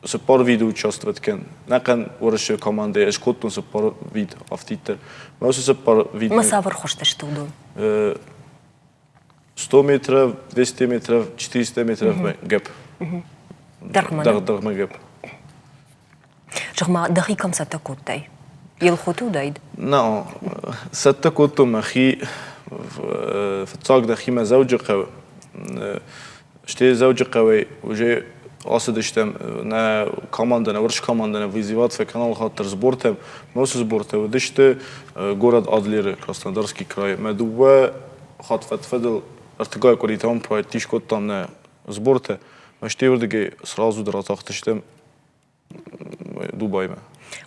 цыппар виды участвовать кӕн. Нӕхъӕн Уӕрӕсейы командӕйы ӕз кодтон цыппар вид афтиддӕр. Мӕ уыцы цыппар вид. Мӕ цавӕр хуызтӕ сты уыдон? 100 метров, 200 метров, 400 метров гэп. Дӕргъмӕ? Дӕргъмӕ гэп. Зӕгъ-ма, дӕхи кӕм цӕттӕ кодтай? Елхоты уыдаид? Нӕ, цӕттӕ кодтон мӕхи. Фыццаг нӕхимӕ Дзӕуджыхъӕуы, стӕй Дзӕуджыхъӕуӕй уже ацыдыстӕм нӕ командӕ, нӕ уырыс командӕ нӕ вызывать фӕкӕнал хатт сбортӕм. Мӕ уыцы сбортӕ уыдысты город Адлеры, Краснодарский край. Мӕ дыууӕ хатт фӕд-фӕдыл ӕртыгай къуыритӕм проект скодтам нӕ сбортӕ. Мӕ стӕй уырдыгӕй сразу дӕр атахтыстӕм Дубаймӕ.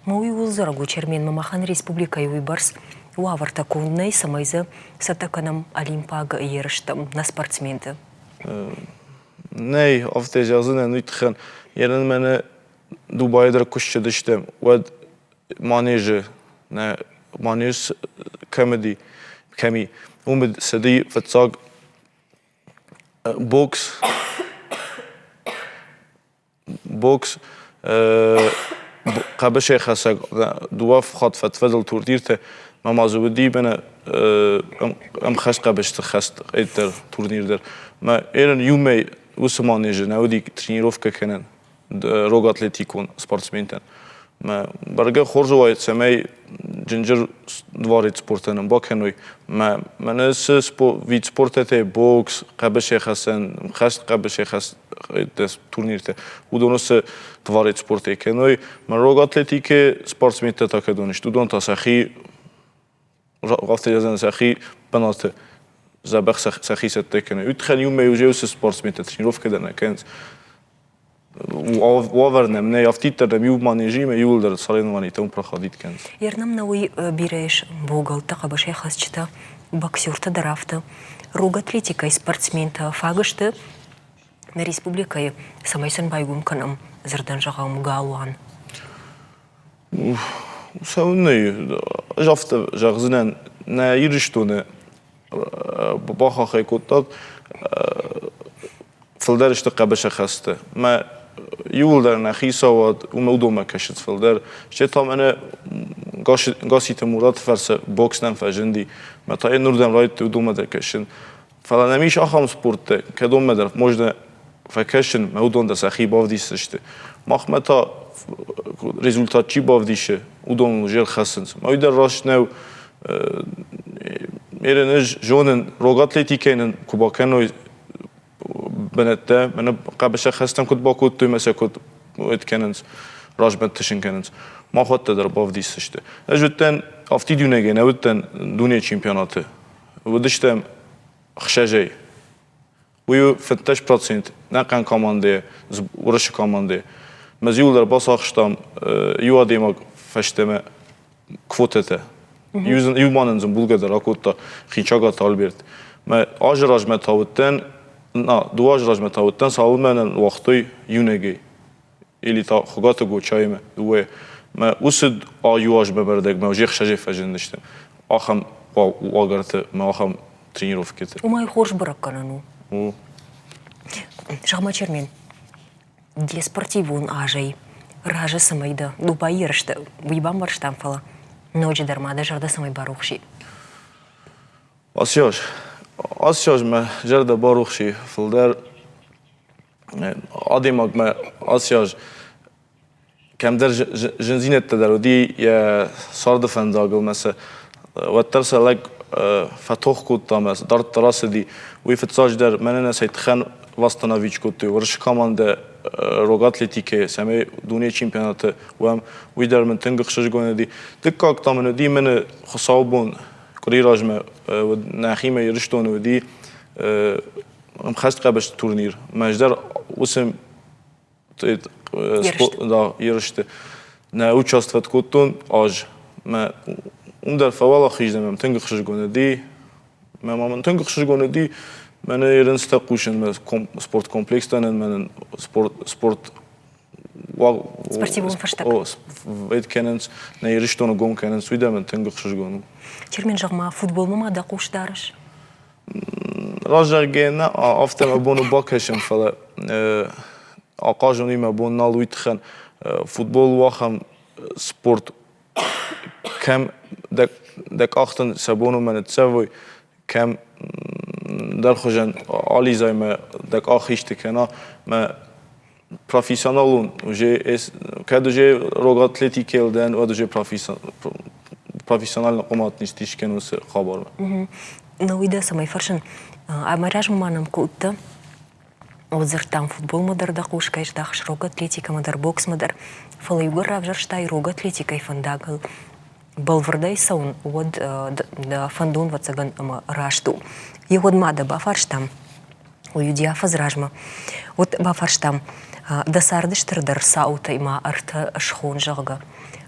Ма уый ууыл дзурӕг у, Черменмӕ махӕн республикӕйы уыйбӕрц уавӕртӕ конд нӕй, цӕмӕй дзы цӕттӕ кӕнӕм олимпаг ерыстӕм нӕ спортсменты. Нӕй, афтӕ зӕгъдзынӕн уый тыххӕн. Ерын мӕнӕ Дубайы дӕр куы ссыдыстӕм, уӕд манежы, нӕ манеж кӕм уыди, кӕм и, уым цыди фыццаг бокс Бокс хъӕбысӕйхӕцӕг дыууӕ хатт фӕд-фӕдыл турниртӕ ма ма дзы уыди мӕнӕ ӕмхӕст хъӕбысты хӕст дӕр турнир дӕр. Мӕ ерын иумӕ уыцы манежы нӕ уыди тренировкӕ кӕнӕн рог атлетикон спортсментӕн. Мӕ бӕргӕ хорз уаид, цӕмӕй джинджыр дворец спортӕн бакӕной. Мӕ мӕнӕ цы вид спортӕтӕй бокс, хъӕбысӕйхӕцӕн, хӕст хъӕбысӕйхӕст турниртӕ, уыдоны цы дворец спортӕй кӕной, мӕ рог атлетикӕ спортсментӕ та кӕдон сты, уыдон та сӕхи афтӕ сӕхи бынаты дзӕбӕх сӕхи цӕттӕ кӕной. Уый тыххӕн иумӕ уже уыцы спортсментӕ тренировкӕ дӕр нӕ кӕнынц. Уавӕр нӕм нӕй, афтиддӕр нӕм иу манежимӕ иууылдӕр соревнованитӕ уым проходить кӕнынц. Йе рнӕм нӕ уый бирӕ ис богӕлттӕ, хъӕбысӕйхӕцджытӕ, боксертӕ дӕр афтӕ. Рог атлетикӕйы спортсментӕ фаг сты нӕ республикӕйы, цӕмӕй сын байгом кӕнӕм, дзырдӕн зӕгъӕм, галуан. Цӕуыннӕ ӕз афтӕ зӕгъдзынӕн, нӕ Ирыстоны бахахх кодтат, фылдӕр сты хъӕбысӕхӕсты. Мӕ иууылдӕр нӕ хицауад уымӕ уыдонмӕ кӕсынц фылдӕр. Стӕй та мӕнӕ Гасситы Мураты фӕрцы бокс нӕм фӕзынди. Мӕ та йын нурдӕм райдыдтой уыдонмӕ дӕр кӕсын. Фӕлӕ нӕм ис ахӕм спорттӕ, кӕдонмӕ дӕр можно фӕкӕсын, мӕ уыдон дӕр сӕхи бавдисдзысты. Махмӕ та результат чи бавдисы, уыдоныл уже ӕрхӕцынц. Мӕ уый дӕр раст нӕу. Ерын ӕз зонын, рог атлетикӕйы нын куы бакӕной бынӕттӕ, мӕнӕ хъӕбысӕххӕстӕн куыд бакодтой мӕ сӕ куыд кӕнынц, размӕ тысын кӕнынц, махуӕттӕ дӕр бавдисдзысты. Ӕз уыдтӕн афтид иунӕгӕй нӕ уыдтӕн дунейы чемпионаты. Уыдыстӕм ӕхсӕзӕй. Уый у 15% нӕхъӕн командӕйы, уырысы командӕйы. Мӕ иуылдӕр бацахстам иу адӕймаг фӕстӕмӕ квотӕтӕ. Иу ма нын дзымбулгӕ дӕр акодта Хичагаты Альберт. Мӕ азы размӕ та уыдтӕн, на, дыууӕ азы размӕ та уыдтӕн, цалынмӕ нын уагътой иунӕгӕй. Или та Хуыгаты Гочаимӕ дыууӕ. Мӕ уыцы иу азмӕ бӕрдӕгмӕ уже ӕхсӕзӕй фӕзындысты. Ахӕм уагӕрты мӕ ахӕм тренировкӕты. Уымӕй хорз бӕрӕггӕнӕн у. У. Зӕгъ-ма, Чермен, де спортивон азӕй разы цӕмӕй дӕ Дубайы ерысты уый бамбӕрстам, фӕлӕ ноджыдӕр ма дӕ зӕрдӕ цӕмӕй барухс и? Ацы аз, ацы аз мӕ зӕрдӕ барухс и фылдӕр адӕймагмӕ ацы аз кӕмдӕр зындзинӕдтӕ дӕр уыди йӕ царды фӕндагыл мӕ сӕ уӕддӕр сӕ лӕг фӕтох кодта ӕмӕ дарддӕр ацыди. Уый фыццаджыдӕр мӕнӕн сӕ тыхӕн восстановить кодтой уырысы командӕ рог атлетикӕйы, цӕмӕй дунейы чемпионаты уӕм, уый дӕр мын тынг ӕхсызгон уыди. Дыккаг та мын уыди мӕнӕ хуыцаубон къуыри размӕ нӕхимӕ Ирыстоны уыди ӕмхӕст хъӕбысты турнир. Мӕ ӕз дӕр уыцы ерысты нӕ участвовать кодтон аз. Мӕ уым дӕр фӕуӕлахиз дӕн, мӕм тынг ӕхсызгон уыди. Мӕ ма мын тынг ӕхсызгон уыди, мӕнӕ ерынцтӕ хъусын мӕ спорткомплекстӕн мӕнӕн спорт спорт Спортивон фӕстаг. Вӕд кӕнынц, нӕ Ирыстоны гом кӕнынц, уый дӕр мын тынг ӕхсызгон у. Чермен, зӕгъ-ма, футболмӕ ма дӕ хъус дарыс? Раззагӕй нӕ, афтӕ мӕ бон у бакӕсын, фӕлӕ ахъазын уый мӕ бон нал уый тыххӕн. Футбол у ахӕм спорт, кӕм дӕ къӕхтӕн сӕ бон уымӕ ныццӕвой, кӕм дӕр хуызӕн алидзай мӕ дӕ къах исты кӕна, мӕ профессионалон уже кӕд уже рог атлетикӕйыл дӕн, уӕд уже профессионально хъуамӕ отнестись кӕнон цы хабармӕ. Науи дӕ цӕмӕй фӕрсын, ӕмӕ размӕ ма нӕм куы уыдтӕ, уӕд дзырдтам футболмӕ дӕр дӕ хъус кӕй здахыс, рог атлетикӕмӕ дӕр, боксмӕ дӕр. Фӕлӕ иугӕр равзӕрстай рог атлетикӕйы фӕндагыл бӕлвырдӕй цӕуын, уӕд дӕ фӕндон, ӕвӕццӕгӕн, ӕмӕ раст у. Йе уӕд ма дӕ бафарстам, уый уыди афӕдз размӕ, уӕд бафарстам, дӕ царды стырдӕр цаутӕй ма ӕртӕ схон, зӕгъгӕ.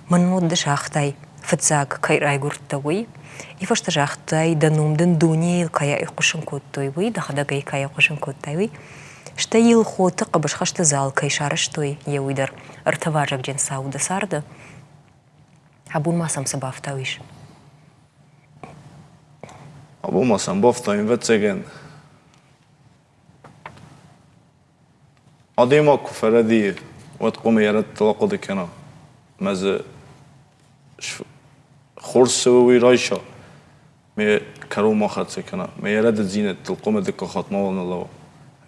Мӕн уӕд ды загътай, фыццаг кӕй райгуырдтӕ, уый. И фӕстӕ загътай, дӕ ном дын дунейыл кӕй айхъуысын кодтой, уый, дӕхӕдӕг ӕй кӕй айхъуысын кодтай, уый. Стӕй йыл хоты хъӕбысхӕсты зал кӕй сарӕзтой, йе уый дӕр ӕртӕвазӕгджын цау дӕ царды. Абон ма сӕм цы бафтауис? Абон ма сӕм бафтауин, ӕвӕццӕгӕн, Адӕймаг куы фӕрӕдийы, уӕд хъуамӕ йӕ рӕдтыл ахъуыды кӕна ӕмӕ дзы хорз цы у, уый райса, ме кӕрон ма хӕццӕ кӕна, ӕмӕ йӕ рӕдыддзинӕдтыл хъуамӕ дыккаг хатт мауал ныллӕууа.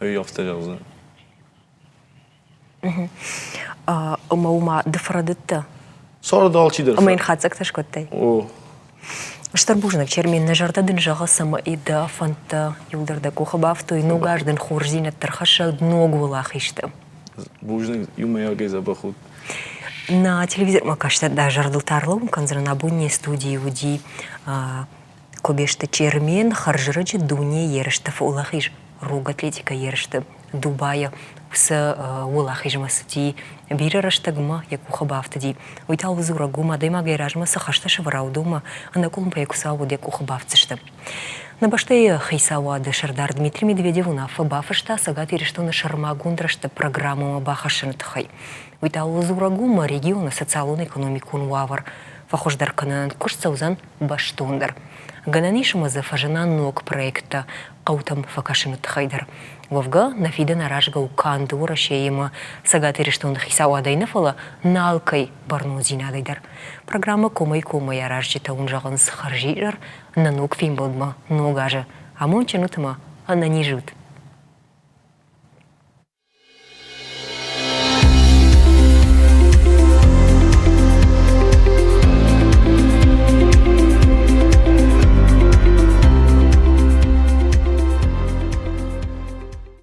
Уый афтӕ зӕгъдзынӕн. Ӕмӕ уымӕ ды фӕрӕдыдтӕ? Царды алчидӕр. Ӕмӕ йын хатдзӕгтӕ скодтай? О. Стыр бузныг, Чермен, нӕ зӕрдӕ дын зӕгъы, цӕмӕй дӕ фӕндтӕ иуылдӕр дӕ къухы бафтой, ног аз дын хорздзинӕдтӕ рхӕссӕд ног уӕлахизтӕ. Бузныг, иумӕйагӕй дзӕбӕх ут. Нӕ телевизормӕ кӕстӕр дӕ зӕрдыл та ӕрлӕууын кӕндзынӕн, абон не студийы уыди Кобесты Чермен, хӕрзрыджы дунейы ерысты фӕуӕлахиз рог атлетикӕйы ерысты Дубайы уыцы уӕлахизмӕ цыди бирӕ рӕстӕгмӕ йӕ къухы бафтыди. Уый та у дзурӕг уым, адӕймаг йӕ размӕ цы хӕстӕ сӕвӕра, уыдонмӕ ӕнӕкъуылымпыйӕ куы цӕуа, уӕд йӕ къухы бафтдзысты. Нӕ бӕстӕйы хицауады сӕрдар Дмитрий Медведев уынаффӕ бафыста Цӕгат Ирыстоны сӕрмагонд рӕзты программӕмӕ бахӕссыны тыххӕй. Уый та у дзурӕг у, ӕмӕ регионы социалон-экономикон уавӕр фӕхуыздӕр кӕнынӕн куыст цӕудзӕн бӕстондӕр. Гӕнӕн ис ӕмӕ дзы фӕзына ног проекттӕ хъӕутӕм фӕкӕсыны тыххӕй дӕр. Уӕвгӕ, нӕ фидӕн аразгӕ у канд Уӕрӕсеимӕ Цӕгат Ирыстоны хицауадӕй нӕ, фӕлӕ нӕ алкӕй бӕрнондзинадӕй дӕр. Программӕ комӕй-коммӕ аразджытӕ уын зӕгъынц хӕрзизӕр нӕ ног фембӕлдмӕ ног азы. Амондджын ут ӕмӕ ӕнӕниз ут!